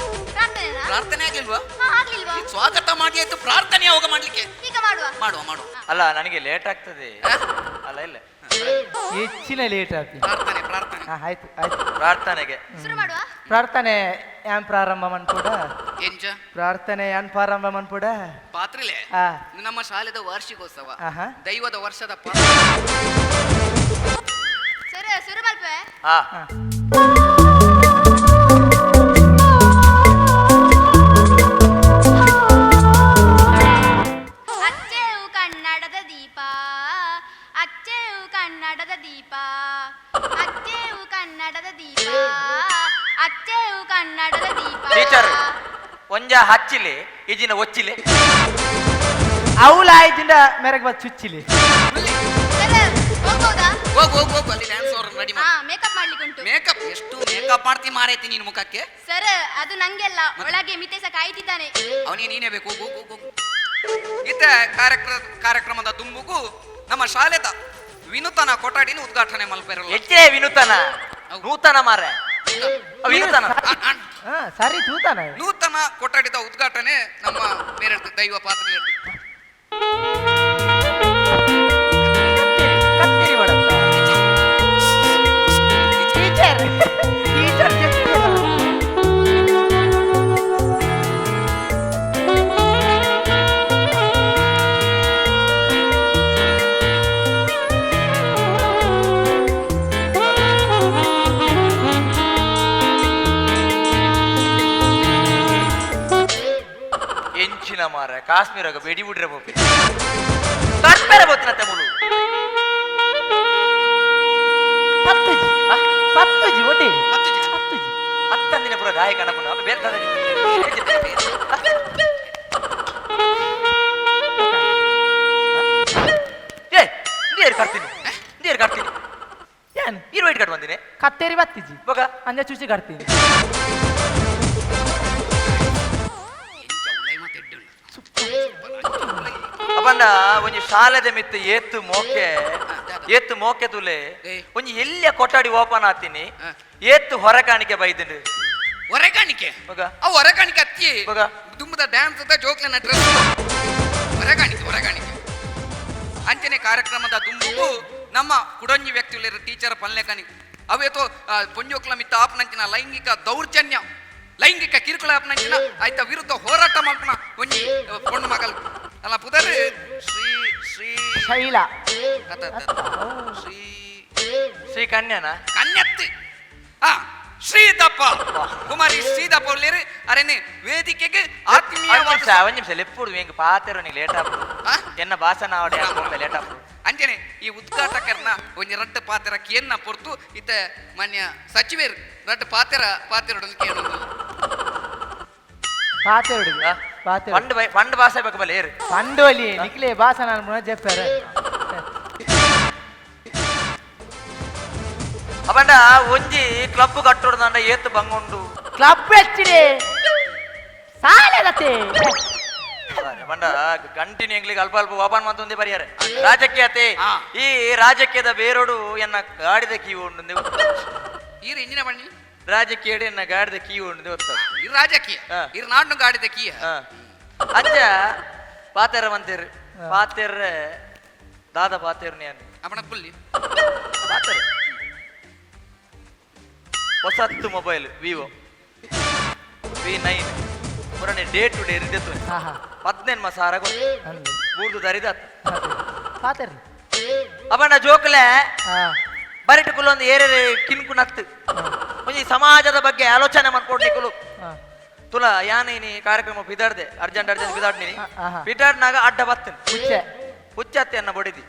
S5: ಪ್ರಾರ್ಥನೆನಾ?
S4: ಪ್ರಾರ್ಥನೆ ಆಗ್ಲಿಲ್ವಾ?
S5: ಹಾ, ಆಗ್ಲಿಲ್ವಾ?
S4: ಈ ಸ್ವಾಗತ ಮಾಡಿ ಆಯ್ತು, ಪ್ರಾರ್ಥನೆ ಯಾವಾಗ ಮಾಡ್ಲಿಕ್ಕೆ?
S5: ಈಗ ಮಾಡುವ.
S4: ಮಾಡುವ ಮಾಡುವ.
S7: ಅಲ್ಲ, ನನಗೆ ಲೇಟ್ ಆಗ್ತದೆ. ಅಲ್ಲ, ಇಲ್ಲ.
S6: ಹೆಚ್ಚಿನ ಲೇಟ್ ಆಪಿ.
S4: ಪ್ರಾರ್ಥನೆ, ಪ್ರಾರ್ಥನೆ.
S6: ಹಾ, ಆಯ್ತು ಆಯ್ತು.
S7: ಪ್ರಾರ್ಥನೆಗೆ
S5: ಶುರು ಮಾಡುವ.
S6: ಪ್ರಾರ್ಥನೆ ಯಾನ್ ಪ್ರಾರಂಭ ಮನ್ಪುಡ?
S4: ಎಂಚ?
S6: ಪ್ರಾರ್ಥನೆ ಯಾನ್ ಪ್ರಾರಂಭ ಮನ್ಪುಡ?
S4: ಪಾತ್ರಿಲೆ.
S6: ಆ.
S4: ಇದು ನಮ್ಮ ಶಾಲೆದ ವಾರ್ಷಿಕೋತ್ಸವ.
S6: ಆಹಾ.
S4: ದೈವದ ವರ್ಷದ
S5: ಸರ್, ಶುರು ಮಲ್ಪೆ.
S7: ಹಾ.
S6: ಹಾ.
S5: ಅಚ್ಚೆವು ಕನ್ನಡದ ದೀಪ, ಅಚ್ಚೆವು ಕನ್ನಡದ ದೀಪ, ಅಚ್ಚೆವು ಕನ್ನಡದ ದೀಪ, ಅಚ್ಚೆವು ಕನ್ನಡದ ದೀಪ.
S7: ಟೀಚರ್, ಒಂಜ ಹಚ್ಚಿಲೆ ಇಜಿನ ಒಚ್ಚಿಲೆ.
S6: ಅವಳ ಆಯ್ತಿಂದ ಮೇರೆಗೆ ಬತ್ ಚುಚ್ಚಿಲಿ.
S5: ಸರ್, ಹೋಗ್ಬೋದಾ?
S4: ಹೋಗು ಹೋಗು ಹೋಗು, ಅಲ್ಲಿ ಡ್ಯಾನ್ಸ್ ಅವ್ರನ್ನ ರೆಡಿ
S5: ಹಾ,
S4: ಮಾಡಿ.
S5: ಮೇಕಪ್ ಮಾಡ್ಲಿಕ್ಕೆ ಉಂಟು.
S4: ಮೇಕಪ್, ಎಷ್ಟು ಮೇಕಪ್ ಮಾಡ್ತಿ ಮಾರೈತಿ ನೀನು ಮುಖಕ್ಕೆ.
S5: ಸರ್, ಅದು ನಂಗೆಲ್ಲ, ಒಳಗೆ ಮಿತೇಶ ಕಾಯ್ತಿದ್ದಾನೆ.
S4: ಅವನಿಗೆ ನೀನೇ ಬೇಕು. ಹೋಗು ಹೋಗು ಹೋಗು. ಇತ್ತ ಕಾರ್ಯಕ್ರಮದ ದುಂಬುಗು ನಮ್ಮ ಶಾಲೆದ ವಿನೂತನ ಕೊಠಡಿನ ಉದ್ಘಾಟನೆ ಮಲ್ಪೆರಲ್ಲ.
S7: ಹೆಚ್ಚೇ ವಿನೂತನ, ನೂತನ ಮಾರೆ, ವಿನೂತನ.
S6: ಹಾ, ಸರಿ, ತೂತಾನ.
S4: ನೂತನ ಕೊಠಡಿದ ಉದ್ಘಾಟನೆ ನಮ್ಮ ಬೇರೆ ದೈವ ಪಾತ್ರ.
S6: ಕತ್ತರಿ ಮಾಡತ್ತ ಟೀಚರ್, ಟೀಚರ್.
S7: ಎಂಚಿನ ಮಾರ, ಕಾಶ್ಮೀರಾಗ ಬೆಡಿ ಬಿಡ್ರೆ ಬೋಪಿ ಕರ್ಪೆರ ಬೋತಿನ ತಮುಲು.
S6: ಪತ್ತುಜಿ ಪತ್ತುಜಿ ಒಟ್ಟಿ ಪತ್ತುಜಿ.
S7: ಹತ್ತಂದಿನ ಪುರ ದಾಯ ಕಣಪುನ ಅಪ್ಪ ಬೇರೆ ದಾದ. ಏ, ನೀರು ಕಟ್ತೀನಿ, ನೀರು ಕಟ್ತೀನಿ.
S6: ಏನ್?
S7: ನೀರು ವೈಟ್ ಕಟ್ ಬಂದಿನಿ.
S6: ಕತ್ತೇರಿ ಬತ್ತಿಜಿ.
S7: ಬೊಗ?
S6: ಅಂಜ ಚುಚಿ ಕಟ್ತೀನಿ.
S7: ಅಪಂಡ ಒಂಜಿ ಶಾಲೆದ ಮಿತ್ತು ಏತ್ತು ಮೋಕೆ, ಏತ್ತು ಮೋಕೆ ತುಲೆ.
S4: ಏ.
S7: ಒಂಜಿ ಎಲ್ಲಿಯ ಕೊಠಡಿ ಓಪನ್ ಆತೀನಿ.
S4: ಹಾ.
S7: ಏತ್ತು ಹೊರ ಕಾಣಿಕೆ ಬೈದಿಂಡು.
S4: ಹೊರಕಾಣಿಕೆ?
S7: ಮಗ.
S4: ಅವು ಹೊರಕಾಣಿಕೆ ಅತ್ತಿ.
S7: ಮಗ.
S4: ದುಮ್ಮದ ಡ್ಯಾನ್ಸ್ ಅದ ಜೋಕ್ಲನ ಡ್ರೆಸ್. ಹೊರಗಾಣಿಕೆ, ಹೊರಗಾಣಿಕೆ. ಅಂಚನೆ ಕಾರ್ಯಕ್ರಮದ ದುಂಬುಗು ನಮ್ಮ ಕುಡೊಂಜಿ ವ್ಯಕ್ತಿಗಳಿರ ಟೀಚರ್ ಪಲ್ಲೆಕನಿ ಅವೇತೋ ಪೊಂಜೋಕ್ಲ ಮಿತ್ತ ಆಪ್ನಂಚಿನ ಲೈಂಗಿಕ ದೌರ್ಜನ್ಯ, ಲೈಂಗಿಕ ಕಿರುಕುಳ ಆಪ್ನಂಚಿನ ಆಯ್ತ ವಿರುದ್ಧ ಹೋರಾಟ ಮಾಡ್ಪನ ಒಂಜಿ ಪೊಣ್ಣು ಮಗಲ್ ಅಲ್ಲ ಪುದರ್ ಶ್ರೀ ಶ್ರೀ
S6: ಶೈಲ.
S4: ಅತ್ತ, ಅತ್ತ, ಅತ್ತ. ಶ್ರೀ
S7: ಶ್ರೀ ಕನ್ಯಾನ.
S4: ಕನ್ಯತ್ತಿ ಆ ಶ್ರೀದಪ್ಪ, ಕುಮಾರಿ ಶ್ರೀದಪ್ಪ ಉಳ್ಳೇರು ಅರೆನೆ ವೇದಿಕೆಗೆ
S7: ಒಂದ್
S4: ಆತ್ಮೀಯವಾದ
S7: ನಿಮಿಷ, ಒಂದ್ ನಿಮಿಷ. ಲೆಪ್ಪುಡು ಹೆಂಗ್ ಪಾತೆರು ನೀ ಲೇಟ್ ಆಪುಡು.
S4: ಆ?
S7: ಎನ್ನ ಭಾಷಣ ಆವಡೆ ಲೇಟ್ ಆಪುಡು.
S4: ಅಂಚನೆ ಈ ಉದ್ಘಾಟಕರ್ನ ಒಂಜಿ ರಡ್ಡು ಪಾತೆರ ಕೇನ್ನ ಪೊರ್ತು ಇತ್ತ ಮಾನ್ಯ ಸಚಿವೇರ್ ರಡ್ಡು ಪಾತೆರ ಪಾತೆರೊಡೊಂದು ಕೇಳೊಂದು.
S6: ಪಾತೆ ಹುಡುಗಿ ಪಾತೆ.
S7: ಫಂಡ್ ಬೈ ಫಂಡ್ ಭಾಷೆ ಬೇಕು ಬಲ್ಲ ಏರು.
S6: ಪಂಡೋಲಿ ನಿಕ್ಲೆ ಭಾಷಣ ಅನ್ಪುಣ ಜೆಪ್ಪರ.
S7: ಅಪಂಡ ಒಂಜಿ ಕ್ಲಬ್ ಕಟ್ಟೋಡ್ದಂಡ ಏತು ಬಂಗುಂಡು.
S6: ಕ್ಲಬ್ ಹೆಚ್ಚಿದೆ ಸಾಲೆದತೆ.
S7: ಪಂಡ ಕಂಟಿನ್ಯೂ ಎಂಗ್ಲಿಗೆ ಅಲ್ಪ ಅಲ್ಪ ಓಪನ್ ಮಂತೊಂದೇ ಪರಿಹಾರ ರಾಜಕೀಯತೆ.
S4: ಆ.
S7: ಈ ರಾಜಕೀಯದ ಬೇರೋಡು ಎನ್ನ ಗಾಡಿದ ಕೀ ಉಂಡು.
S4: ಈರ್ ಇಂಜಿನ ಬಣ್ಣಿ.
S7: ರಾಜಕೀಯ ಎನ್ನ ಗಾಡಿದ ಕೀ ಉಂಡು ಗೊತ್ತ.
S4: ಇರ್ ರಾಜಕೀಯ.
S7: ಆ.
S4: ಇರ್ ನಾಡ್ನು ಗಾಡಿದ ಕೀಯ.
S7: ಅಂಚ ಪಾತೆರ ಮಂತೇರು ಪಾತೆರ್ ದಾದ ಪಾತೆರ್ ನೇನು.
S4: ಅಪಣ ಪುಲ್ಲಿ.
S7: ಪಾತೆರ ಹೊಸತ್ತು ಮೊಬೈಲ್ ವಿವೋ ವಿ9 ಪುರಾಣೆ ಡೇ ಟು ಡೇ ಇರ್ದಿತ್ತು.
S6: ಹಾ ಹಾ.
S7: 15 ಸಾರ ಗೊತ್ತು.
S6: ಅಂದೆ.
S7: ಬೂರ್ದು ದರಿದಾತ್.
S6: ಪಾತೆರ್.
S7: ಅವನ ಜೋಕುಲೆ
S6: ಹಾ.
S7: ಬರಿಟ್ ಕುಲ್ಲೊಂದು ಏರೇರೆ ಕಿನ್ಕು ನತ್ತು ಒಂಜಿ ಸಮಾಜದ ಬಗ್ಗೆ ಆಲೋಚನೆ ಮಾಡ್ಕೊಡ್ ನಿಕುಲು.
S6: ಹಾ.
S7: ತುಲ ಯಾನೇನಿ ಕಾರ್ಯಕ್ರಮ ಬಿದಾಡ್ದೆ, ಅರ್ಜೆಂಟ್ ಅರ್ಜೆಂಟ್ ಬಿದಾಡ್ನಿ.
S6: ಆಹಾ.
S7: ಬಿದಾಡ್ನಾಗ ಅಡ್ಡ ಬತ್ತನ್.
S6: ಹುಚ್ಚೆ.
S7: ಹುಚ್ಚತ್ತೆ ಅನ್ನ ಬಡಿದಿ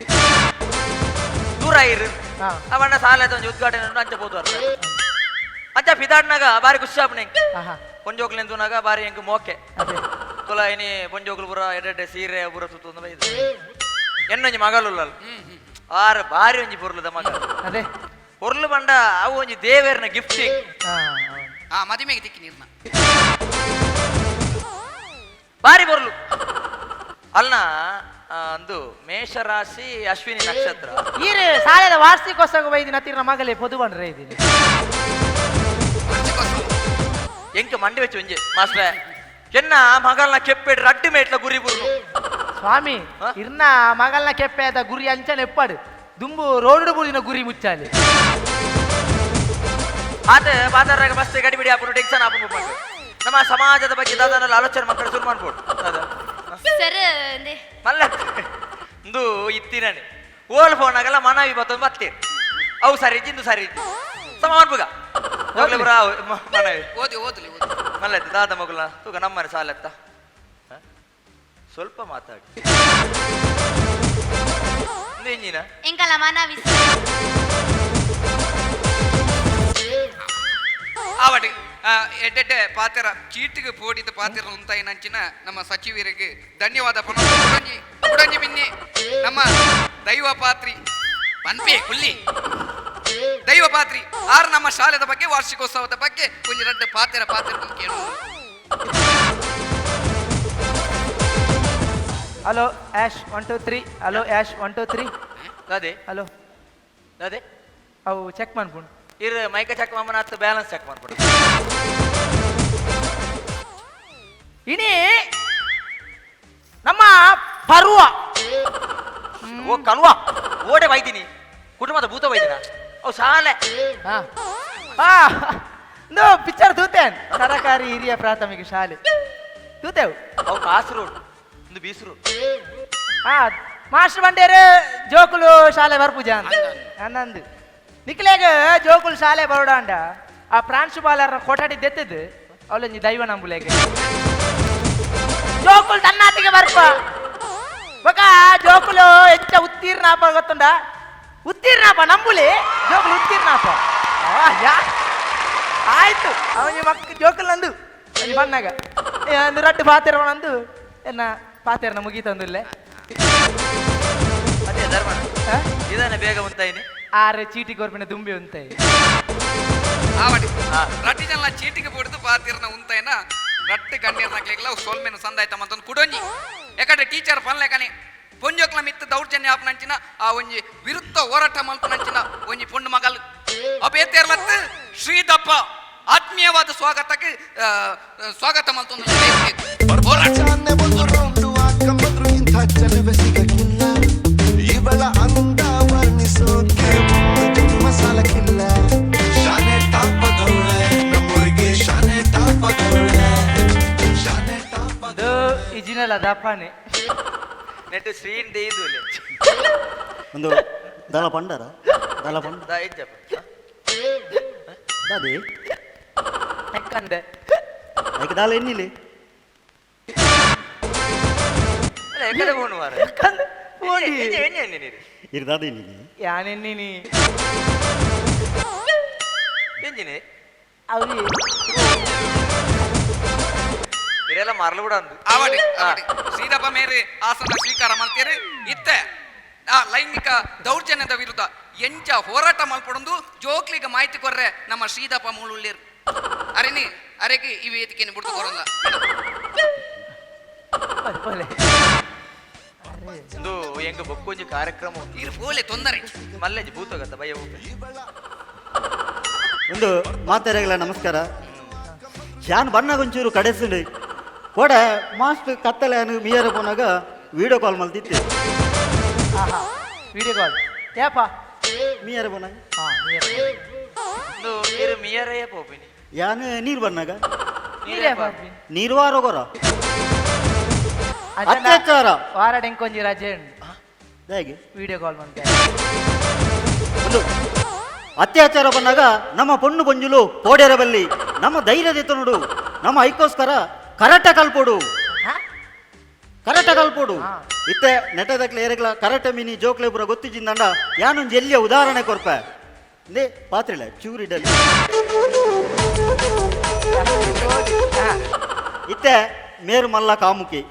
S7: ದೂರ ಇರು.
S6: ಹಾ.
S7: ಅವಣ್ಣ ಸಾಲದ ಒಂಜಿ ಉದ್ಘಾಟನೆ ಉಂಟು ಅಂಚ ಬೋದು ಅರ್ಥ ಅಂಚ ಬಿದಾಡ್ನಾಗ ಬಾರಿ ಖುಷಿ ಆಪಣೆ.
S6: ಆಹಾ.
S7: ಕೊಂಜೋಕ್ಲೆನ್ ತೂನಾಗ ಬಾರಿ ಎಂಕ್ ಮೋಕೆ.
S6: ಅದೇ.
S7: ಅಕುಲ ಇನಿ ಪೊಂಜೋಕುಲು ಪೂರ ಎಡ್ಡೆ ಸೀರೆ ಪೂರ ಸುತ್ತೊಂದು ಬೈದು ಎನ್ನೊಂಜಿ ಮಗಲುಲ್ಲಲ್ ಆರ್ ಬಾರಿ ಒಂಜಿ ಪೊರ್ಲುದ ಮಗ.
S6: ಅದೇ.
S7: ಪೊರ್ಲು ಬಂಡ ಅವು ಒಂಜಿ ದೇವೇರ್ನ ಗಿಫ್ಟಿಂಗ್.
S6: ಹಾ.
S4: ಆ ಮದಿಮೆಗೆ ತಿಕ್ಕಿ ನೀರ್ನ.
S7: ಬಾರಿ ಪೊರ್ಲು ಅಲ್ನ ಅಂದು ಮೇಷರಾಶಿ ಅಶ್ವಿನಿ ನಕ್ಷತ್ರ.
S6: ಈರು ಶಾಲೆದ ವಾರ್ಷಿಕೋತ್ಸವ ಬೈದಿನ ತಿರ್ನ ಮಗಲೇ ಪೊದು ಬಂಡ್ರೆ ಇದೀನಿ.
S4: ವಾರ್ಷಿಕೋತ್ಸವ.
S7: ಎಂಕ ಮಂಡಿ വെച്ച് ಒಂಜಿ ಮಾಸ್ಟ್ರೆ ಎನ್ನ ಮಗಲ್ನ ಕೆಪ್ಪೆಡ್ ರಡ್ಡು ಮೇಟ್ಲ ಗುರಿ ಬುರ್ನು.
S6: ಸ್ವಾಮಿ.
S7: ಆ?
S6: ಇರ್ನ ಮಗಲ್ನ ಕೆಪ್ಪೆದ ಗುರಿ ಅಂಚನೆ ಎಪ್ಪಾಡು ದುಂಬು ರೋಡ್ ಬುಡಿನ ಗುರಿ ಮುಚ್ಚಾಲಿ.
S7: ಆತ ಬಾದಾರಾಗ ಬಸ್ ಗಡಿಬಿಡಿ ಆಪುನು ಟೆನ್ಷನ್ ಆಪುನು ಪಂಡು. ನಮ್ಮ ಸಮಾಜದ ಬಗ್ಗೆ ದಾದನಲ್ಲಿ ಆಲೋಚನೆ ಮಕ್ಕಳು ಶುರು ಮಾಡ್ಬೋದು ದಾದ.
S5: ಸರ್ ಅಂದೆ.
S7: ಮಲ್ಲ ಇಂದು ಇತ್ತಿನನೆ ಓಲ್ ಫೋನ್ ಆಗಲ್ಲ ಮನವಿ ಬತ್ತೊಂದು ಬತ್ತೀರ್ ಅವು ಸರಿ ಇಜ್ಜಿ ಇಂದು ಸರಿ ಇಜ್ಜಿ ಸಮ ಮನ್ಪುಗ ಹೋಗ್ಲಿ ಪುರ ಅವು ಮನವಿ.
S4: ಓದಿ ಓದ್ಲಿ ಓದಿ.
S7: ಮಲ್ಲ ದಾದ ಮಗುಲ ತೂಕ ನಮ್ಮನೆ ಸಾಲೆತ್ತ ಹ? ಸ್ವಲ್ಪ ಮಾತಾಡಿ ಇಂದು ಇಂಜಿನ.
S5: ಎಂಕಲ ಮನವಿ.
S4: ಆವಟ್ ಎಡ್ಡೆಡ್ಡೆ ಪಾತೆರ ಚೀಟಿಗೆ ಪೋಡಿದ ಪಾತೆರ ಉಂತಾಯಿನಂಚಿನ ನಮ್ಮ ಸಚಿವರಿಗೆ ಧನ್ಯವಾದ ಪನೊಂದು ಕುಡೊಂಜಿ ಕುಡೊಂಜಿ ಮಿನ್ನಿ ನಮ್ಮ ದೈವ ಪಾತ್ರಿ ಪನ್ಪೆ ಕುಲ್ಲಿ ದೈವ ಪಾತ್ರಿ ಆರ್ ನಮ್ಮ ಶಾಲೆದ ಬಗ್ಗೆ ವಾರ್ಷಿಕೋತ್ಸವದ ಬಗ್ಗೆ ಒಂಜಿ ರಡ್ಡು ಪಾತೆರ ಪಾತೆರ ಕೇಳು.
S6: Hello ash 1 2 3, hello ash 1 2 3.
S7: ದಾದೆ.
S6: Hello.
S7: ದಾದೆ.
S6: ಅವು ಚೆಕ್ ಮಾಡ್ಕೊಂಡು.
S7: ಇರ್ ಮೈಕ ಚೆಕ್ ಮಾಮನ ಹತ್ತು ಬ್ಯಾಲೆನ್ಸ್ ಚೆಕ್ ಮಾಡ್ಬಿಡು.
S6: ಇನಿ ನಮ್ಮ ಪರ್ವ.
S7: ಓ ಕಲ್ವಾ ಓಡೆ ಬೈದಿನಿ ಕುಟುಂಬದ ಭೂತ ಬೈದಿನ ಅವು ಶಾಲೆ.
S6: ಹಾ ಹಾ ಇಂದು ಪಿಕ್ಚರ್ ತೂತೇನ್ ಸರಕಾರಿ ಹಿರಿಯ ಪ್ರಾಥಮಿಕ ಶಾಲೆ ತೂತೆವು.
S7: ಅವು ಕಾಸರೋಡ್ ಇಂದು ಬೀಸರು.
S6: ಹಾ ಮಾಸ್ಟರ್ ಬಂಡೇರು ಜೋಕುಲು ಶಾಲೆ ಬರ್ಪೂಜ ಅಂತ ಅನ್ನಂದು ನಿಕ್ಲೇಗ ಜೋಕುಲು ಶಾಲೆ ಬರೋಡ ಅಂಡ ಆ ಪ್ರಾಂಶುಪಾಲರ ಕೊಠಡಿ ದೆತ್ತದು ಅವಳೊಂಜಿ ದೈವ ನಂಬುಲೇಗ ಜೋಕುಲು ತನ್ನಾತಿಗೆ ಬರ್ಪ ಬೊಕ ಜೋಕುಲು ಹೆಚ್ಚ ಉತ್ತೀರ್ಣ ಆಪ ಗೊತ್ತುಂಡ ಉತ್ತೀರ್ಣ ಆಪ ನಂಬುಲಿ ಜೋಕುಲು ಉತ್ತೀರ್ಣ ಆಪ. ಆ, ಯಾ ಆಯ್ತು ಅವನಿಗೆ ಮಕ್ಕ ಜೋಕುಲು ನಂದು ಒಂಜಿ ಬಣ್ಣಾಗ ಏ, ಒಂದು ರಡ್ಡು ಪಾತೆರವನಂದು ಎನ್ನ ಪಾತೆರನ ಮುಗೀತಂದುಲ್ಲೆ.
S7: ಅದೇ ಧರ್ಮ.
S6: ಆ?
S7: ಇದನ್ನ ಬೇಗ ಉಂತಾಯಿನಿ.
S6: ಆರು ಚೀಟಿ ಕೊರ್ಪಿನ ದುಂಬಿ ಉಂತಾಯಿ.
S4: ಆವಟ್ ರಡ್ಡು ಜನ ಚೀಟಿಗೆ ಪೋಡಿದು ಪಾತಿರ್ನ ಉಂತಾಯಿನ ರಟ್ಟು ಗಣ್ಯರ್ನ ಸೊಲ್ಮೆನ ಸಂದಾಯ್ತ ಮತ್ತೊಂದು ಕುಡೊಂಜಿ ಯಾಕಂದ್ರೆ ಟೀಚರ್ ಪನ್ಲೆಕನೆ ಪೊಂಜೋಕ್ಲ ಮಿತ್ತ ದೌರ್ಜನ್ಯ ಆಪನಂಚಿನ ಆ ಒಂಜಿ ವಿರುದ್ಧ ಹೋರಾಟ ಮಲ್ಪನಂಚಿನ ಒಂಜಿ ಪೊಣ್ಣು ಮಗಲ್ ಅಬೇತೇರ್ಲತ್ತು ಶ್ರೀದಪ್ಪ ಆತ್ಮೀಯವಾದ ಸ್ವಾಗತಕ್ಕೆ ಸ್ವಾಗತ ಮಲ್ತೊಂದು ಹೋರಾಟ.
S2: ಚಾನೆ ಒಂದು ರೌಂಡು ಹಾಕಂಬಂದ್ರು ಇಂಥ ಚೆಲುವೆ ಸಿಗಕ್ಕಿಲ್ಲ. ಇವಳ ಅಂದ ವರ್ಣಿಸೋಕೆ ಒಂದು ಜನ್ಮ ಸಾಲಕ್ಕಿಲ್ಲ. ಶಾನೆ ಟಾಪದವಳೆ ನಮ್ಮೂರಿಗೆ ಶಾನೆ ಟಾಪದವಳೆ ಶಾನೆ ಟಾಪ.
S6: ಅದು ಇಜಿನಲ್ಲ ದಪ್ಪಾನೆ.
S7: ನೆಟ್ ಶ್ರೀನ್ ದೇದು
S8: ಒಂದು ದಳ ಪಂಡರ ದಳ ಪಂಡ.
S7: ದಾ ಇಜ್ಜಪ್ಪ.
S8: ದಾದಿ.
S6: ಎಕ್ಕಂದೆ.
S8: ಐಕೆ ದಾಲ ಎನ್ನಿಲಿ.
S7: ಅಲ್ಲ ಎಕ್ಕಡೆ ಬೋನು ಮಾರ್ರೆ.
S6: ಎಕ್ಕಂದೆ ಪೋಡಿ.
S7: ಎಣ್ಣೆ ಎಣ್ಣೆ ಎಣ್ಣೆ ನೀರು.
S8: ಇರು ದಾದ ಎನ್ನಿಲಿ.
S6: ಯಾನೆನ್ನಿನಿ.
S7: ಎಂಜಿನಿ.
S6: ಅವ್ರಿ.
S7: ಇದೆಲ್ಲ ಮರಳು ಕೂಡ ಅಂದು.
S4: ಆವಡಿ ಆವಡಿ ಶ್ರೀದಪ್ಪ ಮೇರೆ ಆಸನ ಸ್ವೀಕಾರ ಮಾಡ್ತೀರಿ ಇತ್ತೆ ಆ ಲೈಂಗಿಕ ದೌರ್ಜನ್ಯದ ವಿರುದ್ಧ ಎಂಚ ಹೋರಾಟ ಮಲ್ಪಡೊಂದು ಜೋಕ್ಲಿಗೆ ಮಾಹಿತಿ ಕೊರ್ರೆ ನಮ್ಮ ಶ್ರೀದಪ್ಪ ಮೂಳುಳ್ಳೀರ್ ಅರೆನಿ ಅರೆಗೆ ಈ ವೇದಿಕೆಯನ್ನು ಬಿಡ್ತು ಕೊರಲ್ಲ.
S6: ಪೋಲೆ, ಪೋಲೆ.
S7: ಇಂದು ಎಂಗ ಬೊಕ್ಕೊಂಜಿ ಕಾರ್ಯಕ್ರಮ ಉಂಟು.
S4: ಇರು ಪೋಲೆ ತೊಂದರೆ.
S7: ಮಲ್ಲೆಜಿ ಭೂತಗತ್ತ ಬಯ್ಯ ಊಟ.
S8: ಒಂದು ಮಾತಾಡಗಲ ನಮಸ್ಕಾರ. ಶಾನ್ ಬಣ್ಣಗೊಂಚೂರು ಕಡೆಸುಂಡು ಕೋಡೆ ಮಾಸ್ಟ್ ಕತ್ತಲೆ ಮಿಯರ ಪೋನಾಗ ವೀಡಿಯೋ ಕಾಲ್ ಮಲ್ತಿತ್ತು.
S6: ಆಹಾ ವಿಡಿಯೋ ಕಾಲ್ ಏಪ.
S8: ಮಿಯರ ಪೋನಾಗ.
S6: ಹಾ ನೀರು.
S7: ಇಂದು ನೀರು ಮಿಯರೇ ಪೋಪಿನಿ.
S8: ಯಾನ್ ನೀರು ಬಣ್ಣಾಗ.
S6: ನೀರೇ ಪಾಪಿ.
S8: ನೀರು ವಾರೋಗರ ಅತ್ಯಾಚಾರ.
S6: ವಾರ ಇಂಕೊಂಜಿ ರಜೆ ಉಂಟು.
S8: ಹೇಗೆ?
S6: ವಿಡಿಯೋ ಕಾಲ್ ಮಾಡ್ತೆ.
S8: ಒಂದು ಅತ್ಯಾಚಾರ ಬಂದಾಗ ನಮ್ಮ ಪೊಣ್ಣು ಪೊಂಜುಲು ಪೋಡ್ಯರ ಬಲ್ಲಿ ನಮ್ಮ ಧೈರ್ಯದ ನೋಡು ನಮ್ಮ ಐಕೋಸ್ಕರ ಕರಟ ಕಲ್ಪೋಡು.
S6: ಹಾ?
S8: ಕರಟ ಕಲ್ಪೋಡು.
S6: ಹಾ.
S8: ಇತ್ತೆ ನೆಟದಕ್ಲೆ ಏರಗ್ಲ ಕರಟ ಮಿನಿ ಜೋಕ್ಲೆ ಪೂರ ಗೊತ್ತಿಜಿಂದಂಡ ಯಾನೊಂದು ಎಲ್ಲಿಯ ಉದಾಹರಣೆ ಕೊರ್ಪ ನೇ ಪಾತ್ರಿಲ್ಲ ಚೂರಿಡಲಿ. ಇತ್ತೆ ಮೇರು ಮಲ್ಲ ಕಾಮುಕಿ.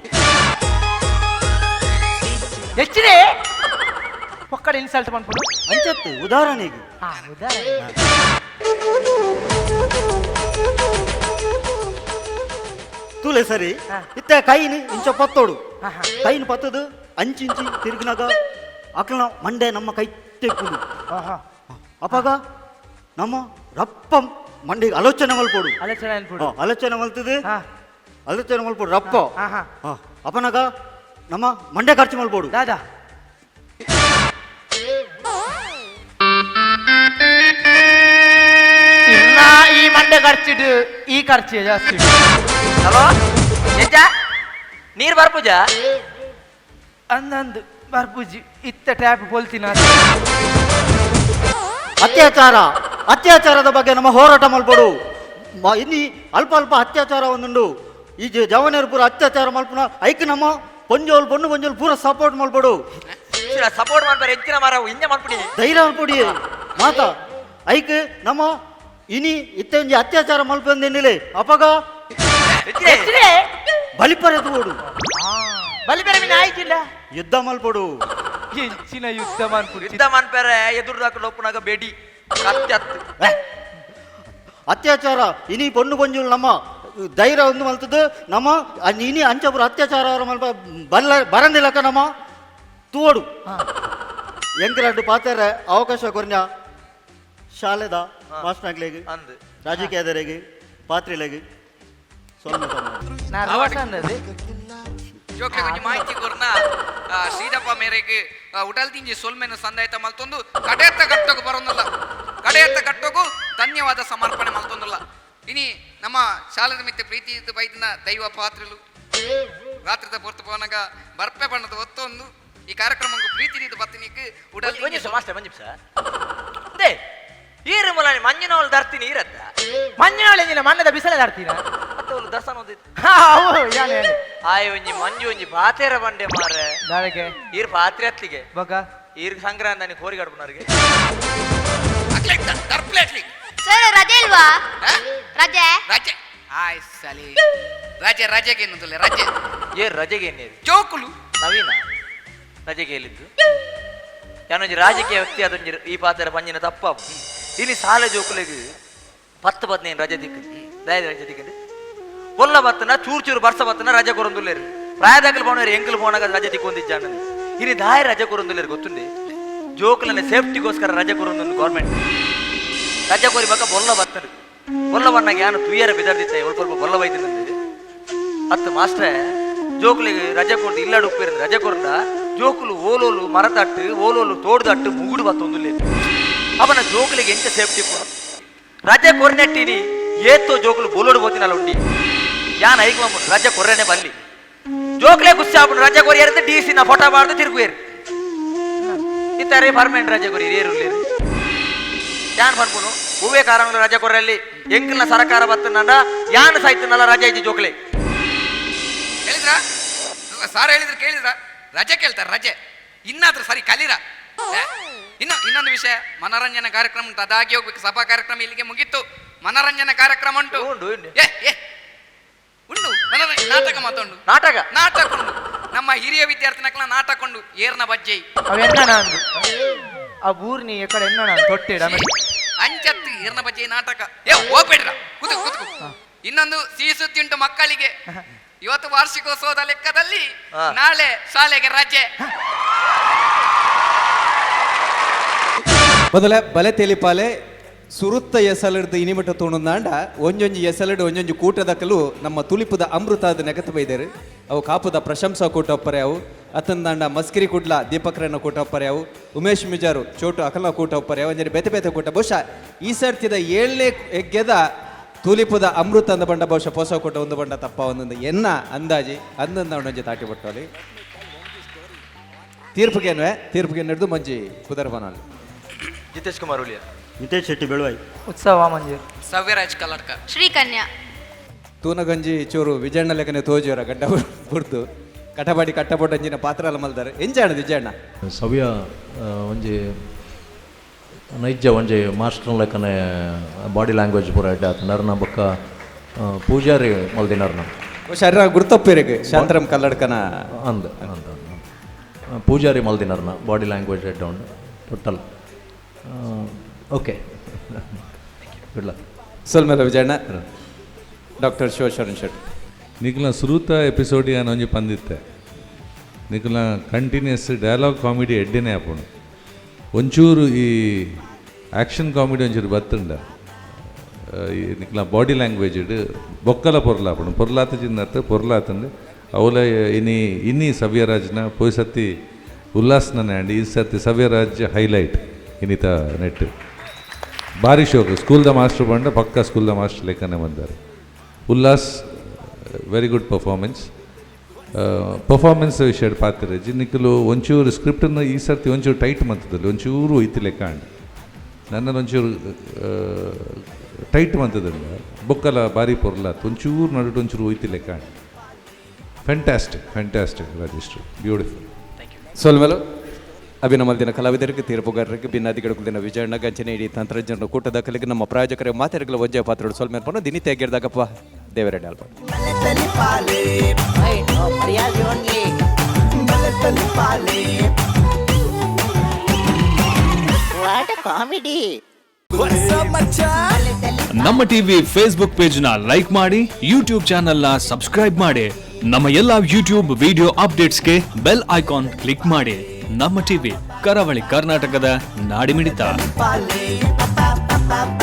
S6: ಹೆಚ್ಚಿದೆ ಒಕ್ಕಡೆ ಇನ್ಸಲ್ಟ್ ಮಾಡ್ಬಿಡು.
S8: ಅಂಚತ್ತು ಉದಾಹರಣೆಗೆ.
S6: ಹಾ, ಉದಾಹರಣೆ.
S8: ತೂಲೆ ಸರಿ.
S6: ಹಾ.
S8: ಇತ್ತೆ ಕೈನಿ ಇಂಚ ಪತ್ತೋಡು.
S6: ಹಾ, ಹಾ.
S8: ಕೈನ್ ಪತ್ತದು ಅಂಚಿಂಚಿ ತಿರುಗಿನಾಗ ಅಕ್ಲನ ಮಂಡೆ ನಮ್ಮ ಕೈ ತೆಪ್ಪುದು.
S6: ಆಹಾ.
S8: ಅಪಗ ನಮ್ಮ ರಪ್ಪ ಮಂಡೆಗೆ ಆಲೋಚನೆ ಮಲ್ಪೋಡು.
S6: ಆಲೋಚನೆ ಅನ್ಬಿಡು.
S8: ಹಾ, ಆಲೋಚನೆ ಮಲ್ತದು.
S6: ಹಾ.
S8: ಆಲೋಚನೆ ಮಲ್ಪೋಡು ರಪ್ಪ.
S6: ಹಾ, ಹಾ.
S8: ಹಾ, ಅಪನಗ ನಮ್ಮ ಮಂಡೆ ಖರ್ಚು ಮಲ್ಪೋಡು.
S6: ದಾದಾ ಇನ್ನ ಈ ಮಂಡೆ ಖರ್ಚಿಡು, ಈ ಖರ್ಚು ಜಾಸ್ತಿ.
S7: ಹಲೋ, ಎಂಚ ನೀರ್ ಬರ್ಪುಜ?
S6: ಅಂದಂದು ಬರ್ಪುಜಿ, ಇತ್ತ ಟ್ಯಾಪ್ ಬೋಲ್ತಿನ.
S8: ಅತ್ಯಾಚಾರ, ಅತ್ಯಾಚಾರದ ಬಗ್ಗೆ ನಮ್ಮ ಹೋರಾಟ ಮಲ್ಪೋಡು. ಇನ್ನು ಅಲ್ಪ ಅಲ್ಪ ಅತ್ಯಾಚಾರ ಒಂದುಂಡು. ಈ ಜವನರು ಪೂರ ಅತ್ಯಾಚಾರ ಮಲ್ಪುನ ಐಕ್ ನಮ್ಮ ಪೊಂಜೋಲ್ ಪೊಣ್ಣು ಪೊಂಜೋಲ್ ಪೂರ ಸಪೋರ್ಟ್ ಮಲ್ಪೋಡು.
S7: ಸಪೋರ್ಟ್ ಮಾಡ್ತಾರೆ ಹೆಚ್ಚಿನ ಮಾರ ಇಂಜ ಮಾಡ್ಬಿಡಿ.
S8: ಧೈರ್ಯ ಮಲ್ಪೊಡಿ ಮಾತ. ಐಕ್ ನಮ್ಮ ಇನಿ ಇತ್ತೆ ಒಂಜಿ ಅತ್ಯಾಚಾರ ಮಲ್ಪಂದೆನ್ನಿಲೆ ಅಪಗ
S7: ಹೆಚ್ಚಿನ
S8: ಬಲಿಪರೆ ತೋಡು.
S6: ಬಲಿ ಬೇರೆ ಮೀನು ಆಯ್ತಿಲ್ಲ.
S8: ಯುದ್ಧ ಮಲ್ಪೊಡು.
S6: ಹೆಚ್ಚಿನ ಯುದ್ಧ ಮಾಡ್ಬಿಡಿ.
S7: ಯುದ್ಧ ಮನ್ಪೇರೆ ಎದುರು ಲೊಪ್ಪುನಾಗ ಬೇಡಿ ಕತ್ತಿ.
S8: ಅತ್ಯಾಚಾರ ಇನಿ ಪೊಣ್ಣು ಪೊಂಜೋಲ್ ನಮ್ಮ ಧೈರ್ಯ ಒಂದು ಮಲ್ತದ್ದು ನಮ್ಮ ಇನಿ ಅಂಚಪುರ ಅತ್ಯಾಚಾರ ಮಲ್ಪ ಬಲ್ಲ ಬರಂದಿಲ್ಲಕ ನಮ್ಮ ತೋಡು. ಎಂಕರಡ್ಡು ಪಾತೆರೆ ಅವಕಾಶ ಕೊರ್ನ ಶಾಲೆದ ಮಾಸ್ಟರ್ಗ್ಲೆಗ್
S7: ಅಂದ್
S8: ರಾಜಕೀಯದರೆಗೆ ಪಾತ್ರೆಲೆಗ್ ಸೊಲ್ಮೆ ಸೊಲ್ಮೆ.
S6: ನಾನು ಅನ್ನದು.
S4: ಜೋಕ್ಲೆ ಒಂಜಿ ಮಾಹಿತಿ ಕೊರ್ನ ಶ್ರೀದಪ್ಪ ಮೇರೆಗೆ ಉಡಲ್ ದಿಂಜಿ ಸೊಲ್ಮೆನ ಸಂದಾಯತ ಮಲ್ತೊಂದು ಕಡೆಯತ್ತ ಘಟ್ಟಕ್ಕೂ ಬರೋದಿಲ್ಲ, ಕಡೆಯತ್ತ ಘಟ್ಟಕ್ಕೂ ಧನ್ಯವಾದ ಸಮರ್ಪಣೆ ಮಲ್ತೊಂದುಲ್ಲ. ಇನಿ ನಮ್ಮ ಶಾಲೆದ ಮಿತ್ತೆ ಪ್ರೀತಿ ಇದ್ದು ಬೈದಿನ ದೈವ ಪಾತ್ರೆಲು ರಾತ್ರಿದ ಪೊರ್ತು ಪೋನಾಗ ಬರ್ಪೆ ಬಣ್ಣದ ಒತ್ತೊಂದು ಈ ಕಾರ್ಯಕ್ರಮಕ್ಕೆ ಪ್ರೀತಿ ಇದ್ದು ಬತ್ತಿನಿಕ್ ಉಡಲ್
S7: ಒಂಜಿ ನಿಮಿಷ ಮಾಸ್ಟರ್, ಒಂಜಿ ನಿಮಿಷ. ಅದೇ ಈರು ಮುಲಾನಿ ಮಂಜಿನವಳು ದರ್ತೀನಿ ಈರತ್ತ.
S6: ಮಂಜಿನವಳೆ ನೀನು ಮಣ್ಣದ ಬಿಸಿಲ ದಾಡ್ತೀನ.
S7: ಮತ್ತೆ ಅವಳು ದರ್ಶನ ಒಂದಿತ್ತು.
S6: ಹಾ, ಅವು ಯಾನೆ ಯಾನೆ.
S7: ಆಯ್ ಒಂಜಿ ಮಂಜು ಒಂಜಿ ಪಾತೇರ ಬಂಡೆ ಮಾರೆ.
S6: ದಾದಕ್ಕೆ?
S7: ಈರ್ ಪಾತ್ರೆ ಅತ್ಲಿಗೆ.
S6: ಬೊಕ?
S7: ಈರ್ ಸಂಕ್ರಾಂತಿ ಕೋರಿಗಾಡ್ಪುನವ್ರಿಗೆ.
S4: ದರ್ಪ್ಲೇಟ್ಲಿ.
S5: ಸರ್, ರಜೆ ಇಲ್ವಾ?
S4: ಹಾ?
S5: ರಜೆ.
S4: ರಜೆ ಆಯ್ ಸಲಿ ರಜೆ ರಜೆಗೆ ಇನ್ನೊಂದಿಲ್ಲ ರಜೆ.
S7: ಏ ರಜೆಗೆ ಏನೇರು?
S4: ಜೋಕುಲು.
S7: ನವೀನ ರಜೆಗೆ ಹೇಳಿದ್ದು ಯಾನೊಂಜಿ ರಾಜಕೀಯ ವ್ಯಕ್ತಿ ಅದೊಂಜಿ ಈ ಪಾತ್ರ ಪಂಜಿನ ತಪ್ಪ. ಇಲ್ಲಿ ಸಾಲ ಜೋಕುಲೆಗ್ 10 15 ರಜೆ ದಿಕ್ಕು ದಯದ ರಜೆ ದಿಕ್ಕಂಡು ಒಲ್ಲ ಬತ್ತನ ಚೂರು ಚೂರು ಬರ್ಸ ಬತ್ತನ ರಜೆ ಕೊರೊಂದುಲ್ಲೇರು. ಪ್ರಾಯದಾಗಲು ಪೋಣೇರು ಎಂಕಲ್ ಪೋಣಾಗ ರಜೆ ದಿಕ್ಕೊಂದಿಜ್ಜಾನ. ಇಲ್ಲಿ ದಾಯ ರಜೆ ಕೊರೊಂದುಲ್ಲೇರು ಗೊತ್ತುಂಡೆ? ಜೋಕುಲನ್ನ ಸೇಫ್ಟಿಗೋಸ್ಕರ ರಜೆ ಕೊರೊಂದೊಂದು ಗೌರ್ಮೆಂಟ್ ರಜೆ ಕೋರಿ ಬಕ್ಕ ಬೊಲ್ಲ ಬತ್ತರು ಬೊಲ್ಲ ಬನ್ನಾಗ ಯಾನು ತುಯ್ಯರ ಬಿದರ್ದಿತ್ತ ಒಲ್ಪ ಬೊಲ್ಲ ಬೈದಿನಂದು ಅತ್ತು ಮಾಸ್ಟ್ರೆ. ಜೋಕುಲಿಗೆ ರಜೆ ಕೊಡ್ದು ಇಲ್ಲಾಡು ಉಪ್ಪಿರಂದು ರಜೆ ಕೊರ್ದ ಜೋಕುಲು ಓಲೋಲು ಮರತಟ್ಟು ಓಲೋಲು ತೋಡ್ದಟ್ಟು ಮುಗುಡು ಬತ್ತೊಂದುಲ್ಲೆ. ಅವನ ಜೋಕುಲಿಗೆ ಎಂಚ ಸೇಫ್ಟಿ ಕೊಡು? ರಜೆ ಕೊರ್ನೆಟ್ಟಿನಿ ಏತೋ ಜೋಕುಲು ಬೋಲೋಡು ಬೋತಿನಲ್ಲ ಉಂಡಿ. ಯಾನ್ ಐಕ್ ಬಂಬುಡು ರಜೆ ಕೊರ್ರೆನೆ ಬಲ್ಲಿ. ಜೋಕುಲೇ ಖುಷಿ ಆಪುಂಡು ರಜೆ ಕೊರಿಯರ್ ಡಿ ಸಿ ನ ಫೋಟೋ ಮಾಡ್ದು ತಿರುಗುವೇರು. ಇತ್ತಾರೆ ಪರ್ಮನೆಂಟ್ ರಜೆ ಕೊರಿಯರ್ ಏರುಲ್ಲೇರು. ಯಾನ್ ಪನ್ಪುನು ಹೂವೇ ಕಾರಣ ರಜೆ ಕೊರ್ರಲ್ಲಿ ಎಂಕಲ್ನ ಸರಕಾರ ಬತ್ತನಂಡ ಯಾನ್ ಸಾಯ್ತನಲ್ಲ ರಜೆ ಇಜ್ಜಿ ಜೋಕ್ಲೆ.
S4: ಹೇಳಿದ್ರಾ ಸಾರ್? ಹೇಳಿದ್ರು ಕೇಳಿದ್ರ? ರಜೆ ಕೇಳ್ತಾರೆ ರಜೆ. ಇನ್ನಾದ್ರೂ ಸರಿ ಕಲೀರ. ಇನ್ನು ಇನ್ನೊಂದು ವಿಷಯ, ಮನರಂಜನೆ ಕಾರ್ಯಕ್ರಮ ಉಂಟು, ಅದಾಗಿ ಹೋಗ್ಬೇಕು. ಸಭಾ ಕಾರ್ಯಕ್ರಮ ಇಲ್ಲಿಗೆ ಮುಗೀತು. ಮನರಂಜನೆ ಕಾರ್ಯಕ್ರಮ ಉಂಟು.
S7: ಉಂಟು, ಉಂಟು.
S4: ಏ ಏ ಉಂಟು ಮನರಂಜನೆ ನಾಟಕ ಮಾತುಂಡು.
S7: ನಾಟಕ.
S4: ನಾಟಕ ಉಂಟು. ನಮ್ಮ ಹಿರಿಯ ವಿದ್ಯಾರ್ಥಿನಕ್ಲ ನಾಟಕ ಉಂಡು, ಏರ್ನ ಬಜ್ಜೈ.
S6: ಅವ ಎನ್ನಣ ಅಂದು ಆ ಊರ್ನಿ ಎಕಡೆ ಎನ್ನಣ ತೊಟ್ಟೆಡ.
S4: ಅಂಚತ್ತು ಏರ್ನ ಬಜ್ಜೈ ನಾಟಕ. ಏ ಹೋಗ್ಬೇಡ್ರ, ಕೂತು ಕೂತು. ಇನ್ನೊಂದು ಸಿಹಿ ಸುದ್ದಿ ಉಂಟು ಮಕ್ಕಳಿಗೆ. ಇವತ್ತು ವಾರ್ಷಿಕೋತ್ಸವದ ಲೆಕ್ಕದಲ್ಲಿ ನಾಳೆ ಶಾಲೆಗೆ ರಜೆ.
S3: ಮೊದಲ ಬಲೆ ತೆಲಿಪಾಲೆ ಸುರುತ್ತ ಎಸಲಿಡ್ದು ಇನಿಮಟ ತೋಣುಂದಾಂಡ ಒಂಜೊಂಜಿ ಎಸಲಿಡು ಒಂಜೊಂಜಿ ಕೂಟದಕಲು ನಮ್ಮ ತುಲಿಪುದ ಅಮೃತಾದ ನೆಗತ ಬೈದೇರು. ಅವು ಕಾಪುದ ಪ್ರಶಂಸಾ ಕೂಟ ಒಪ್ಪರೆ ಅವು, ಅತ್ತಂದಾಂಡ ಮಸ್ಕಿರಿ ಕುಡ್ಲ ದೀಪಕ್ರನ ಕೂಟ ಒಪ್ಪರೆ ಅವು, ಉಮೇಶ್ ಮಿಜಾರು ಚೋಟು ಅಕಲ ಕೂಟ ಒಪ್ಪರೆ ಅವು, ಅಂಜನೆ ಬೇತೆ ಬೇತೆ ಕೂಟ. ಬಹುಶಃ ಈ ಸರ್ತಿದ ಏಳನೇ ಹೆಗ್ಗೆದ ತುಲಿಪುದ ಅಮೃತ ಅಂದ ಬಂಡ ಬಹುಶಃ ಪೋಸ ಕೂಟ ಒಂದು ಬಂಡ ತಪ್ಪ ಒಂದೊಂದು ಎನ್ನ ಅಂದಾಜಿ ಅಂದಂದ ಒಂಜಿ ತಾಟಿ ಬಟ್ಟೋಲಿ. ತೀರ್ಪುಗೇನ್ವೆ ತೀರ್ಪುಗೆ ನಡೆದು ಮಂಜಿ ಕುದರ್ಬನಲ್ಲಿ.
S7: ಜಿತೇಶ್ ಕುಮಾರ್ ಉಳಿಯ.
S8: ನಿತೇಶ್ ಶೆಟ್ಟಿ ಬೆಳುವಾಯಿ.
S6: ಉತ್ಸವ ಮಂಜೂರು.
S4: ಸವ್ಯರಾಜ್ ಕಲ್ಲಡ್ಕ.
S5: ಶ್ರೀಕನ್ಯಾ.
S3: ತೂನಗಂಜಿ ಚೂರು ವಿಜಯಣ್ಣ ಲೆಕ್ಕನೆ ತೋಜಿಯವರ ಗಡ್ಡ ಬುಡ್ದು ಕಟಬಾಡಿ ಕಟ್ಟಪೊಟ್ಟಂಜಿನ ಪಾತ್ರ ಎಲ್ಲ ಮಲ್ದಾರೆ. ಎಂಜಾಣ ವಿಜಯಣ್ಣ?
S9: ಸವ್ಯ ಒಂಜಿ ನೈಜ ಒಂಜಿ ಮಾಸ್ಟರ್ ಲೆಕ್ಕನೆ ಬಾಡಿ ಲ್ಯಾಂಗ್ವೇಜ್ ಪೂರ ಎಡ್ಡೆ ಆತು. ನರ್ನ ಬೊಕ್ಕ ಪೂಜಾರಿ ಮಲ್ದಿನರ್ನ.
S3: ಶರೀರ ಗುರ್ತಪ್ಪೇರಿಗೆ ಶಾಂತರಾಮ್ ಕಲ್ಲಡ್ಕನ.
S9: ಅಂದ್ ಅಂದ್ ಅಂದ್. ಪೂಜಾರಿ ಮಲ್ದಿನರ್ನ ಬಾಡಿ ಲ್ಯಾಂಗ್ವೇಜ್ ಎಡ್ಡೆ ಉಂಡು ಟೋಟಲ್. ಓಕೆ, ಗುಡ್ ಲಕ್.
S3: ಸೊಲ್ಮೆಲ ವಿಜಯಣ್ಣ. ಡಾಕ್ಟರ್ ಶಿವಶರಣ್ ಶೆಟ್ಟಿ.
S10: ನಿಕ್ಲ ಸುರೂತ ಎಪಿಸೋಡ್ ಯಾನ್ ಒಂಜಿ ಪಂದಿತ್ತೆ, ನಿಕ್ಲ ಕಂಟಿನ್ಯೂಸ್ ಡೈಲಾಗ್ ಕಾಮಿಡಿ ಎಡ್ಡೆನೇ ಆಪುಂಡು. ಒಂಚೂರು ಈ ಆ್ಯಕ್ಷನ್ ಕಾಮಿಡಿ ಒಂಚೂರು ಬತ್ತುಂಡ ಈ ನಿಕ್ಲ ಬಾಡಿ ಲ್ಯಾಂಗ್ವೇಜ್ ಬೊಕ್ಕಲ ಪೊರ್ಲಾಪುಂಡು. ಪೊರ್ಲಾತ ಚಿನ್ನತ್ ಪೊರ್ಲಾತಂದು ಅವಲ. ಇನಿ ಇನಿ ಸವ್ಯರಾಜ್ನ ಪೋಯ್ ಸತಿ ಉಲ್ಲಾಸ್ನ ಆಂಡ್, ಈ ಸರ್ತಿ ಸವ್ಯರಾಜ್ ಹೈಲೈಟ್ ಇನ್ನಿತ ನೆಟ್. ಬಾರಿ ಶೋಕು. ಸ್ಕೂಲ್ದ ಮಾಸ್ಟರ್ ಬಂಡ ಪಕ್ಕ ಸ್ಕೂಲ್ದ ಮಾಸ್ಟರ್ ಲೆಕ್ಕನೆ ಬಂದಾರೆ. Ullas, very good performance. Performance ವಿಷಯ ಪಾತ್ರ ನಿಕ್ಕಲು ಒಂಚೂರು ಸ್ಕ್ರಿಪ್ಟನ್ನು ಈ ಸರ್ತಿ ಒಂಚೂರು ಟೈಟ್ ಮಂತದಲ್ಲಿ ಒಂಚೂರು ಇತ್ತು ಲೆಕ್ಕ ಅಂಡ್ ನನ್ನ ಒಂಚೂರು ಟೈಟ್ ಮಂತದಲ್ಲ. ಬೊಕ್ಕಲ ಬಾರಿ ಪೊರ್ಲಾತ್. ಒಂಚೂರು ನಡುಟು ಒಂಚೂರು ಹೋಯ್ತಿ ಲೆಕ್ಕ. Fantastic, fantastic Rajesh, beautiful.
S3: ಸೊಲ್ಮೆಲು. ಅಭಿನಮಲ್ದಿನ ಕಲಾವಿದರಿಗೆ, ತೀರ್ಪುಗಾರರಿಗೆ, ಭಿನ್ನಾದಿಗಳು ವಿಜಯಣ್ಣ ಗಂಚನೆ, ಇಡೀ ತಂತ್ರಜ್ಞರ ಕೂಟದ ಕಲಿಗೆ, ನಮ್ಮ ಪ್ರಾಯೋಜಕರಿಗೆ ಮಾತೆರಗಳ ಒಂಜೆ ಪಾತ್ರಗಳು ಸೊಲ್ಮೇಲೆ ಪನ್ನ ದಿನಿತೆ ಆಗಿರ್ದಾಗಪ್ಪ ದೇವರೆಡ್ಡಿ ಅಲ್ಪ.
S6: ಕಾಮಿಡಿ.
S1: ನಮ್ಮ ಟಿವಿ ಫೇಸ್ಬುಕ್ ಪೇಜ್ ನ ಲೈಕ್ ಮಾಡಿ, ಯೂಟ್ಯೂಬ್ ಚಾನೆಲ್ ನ ಸಬ್ಸ್ಕ್ರೈಬ್ ಮಾಡಿ. ನಮ್ಮ ಎಲ್ಲಾ ಯೂಟ್ಯೂಬ್ ವಿಡಿಯೋ ಅಪ್ಡೇಟ್ಸ್ಗೆ ಬೆಲ್ ಐಕಾನ್ ಕ್ಲಿಕ್ ಮಾಡಿ. ನಮ್ಮ ಟಿವಿ, ಕರಾವಳಿ ಕರ್ನಾಟಕದ ನಾಡಿಮಿಡಿತ.
S6: ಪಾಪ.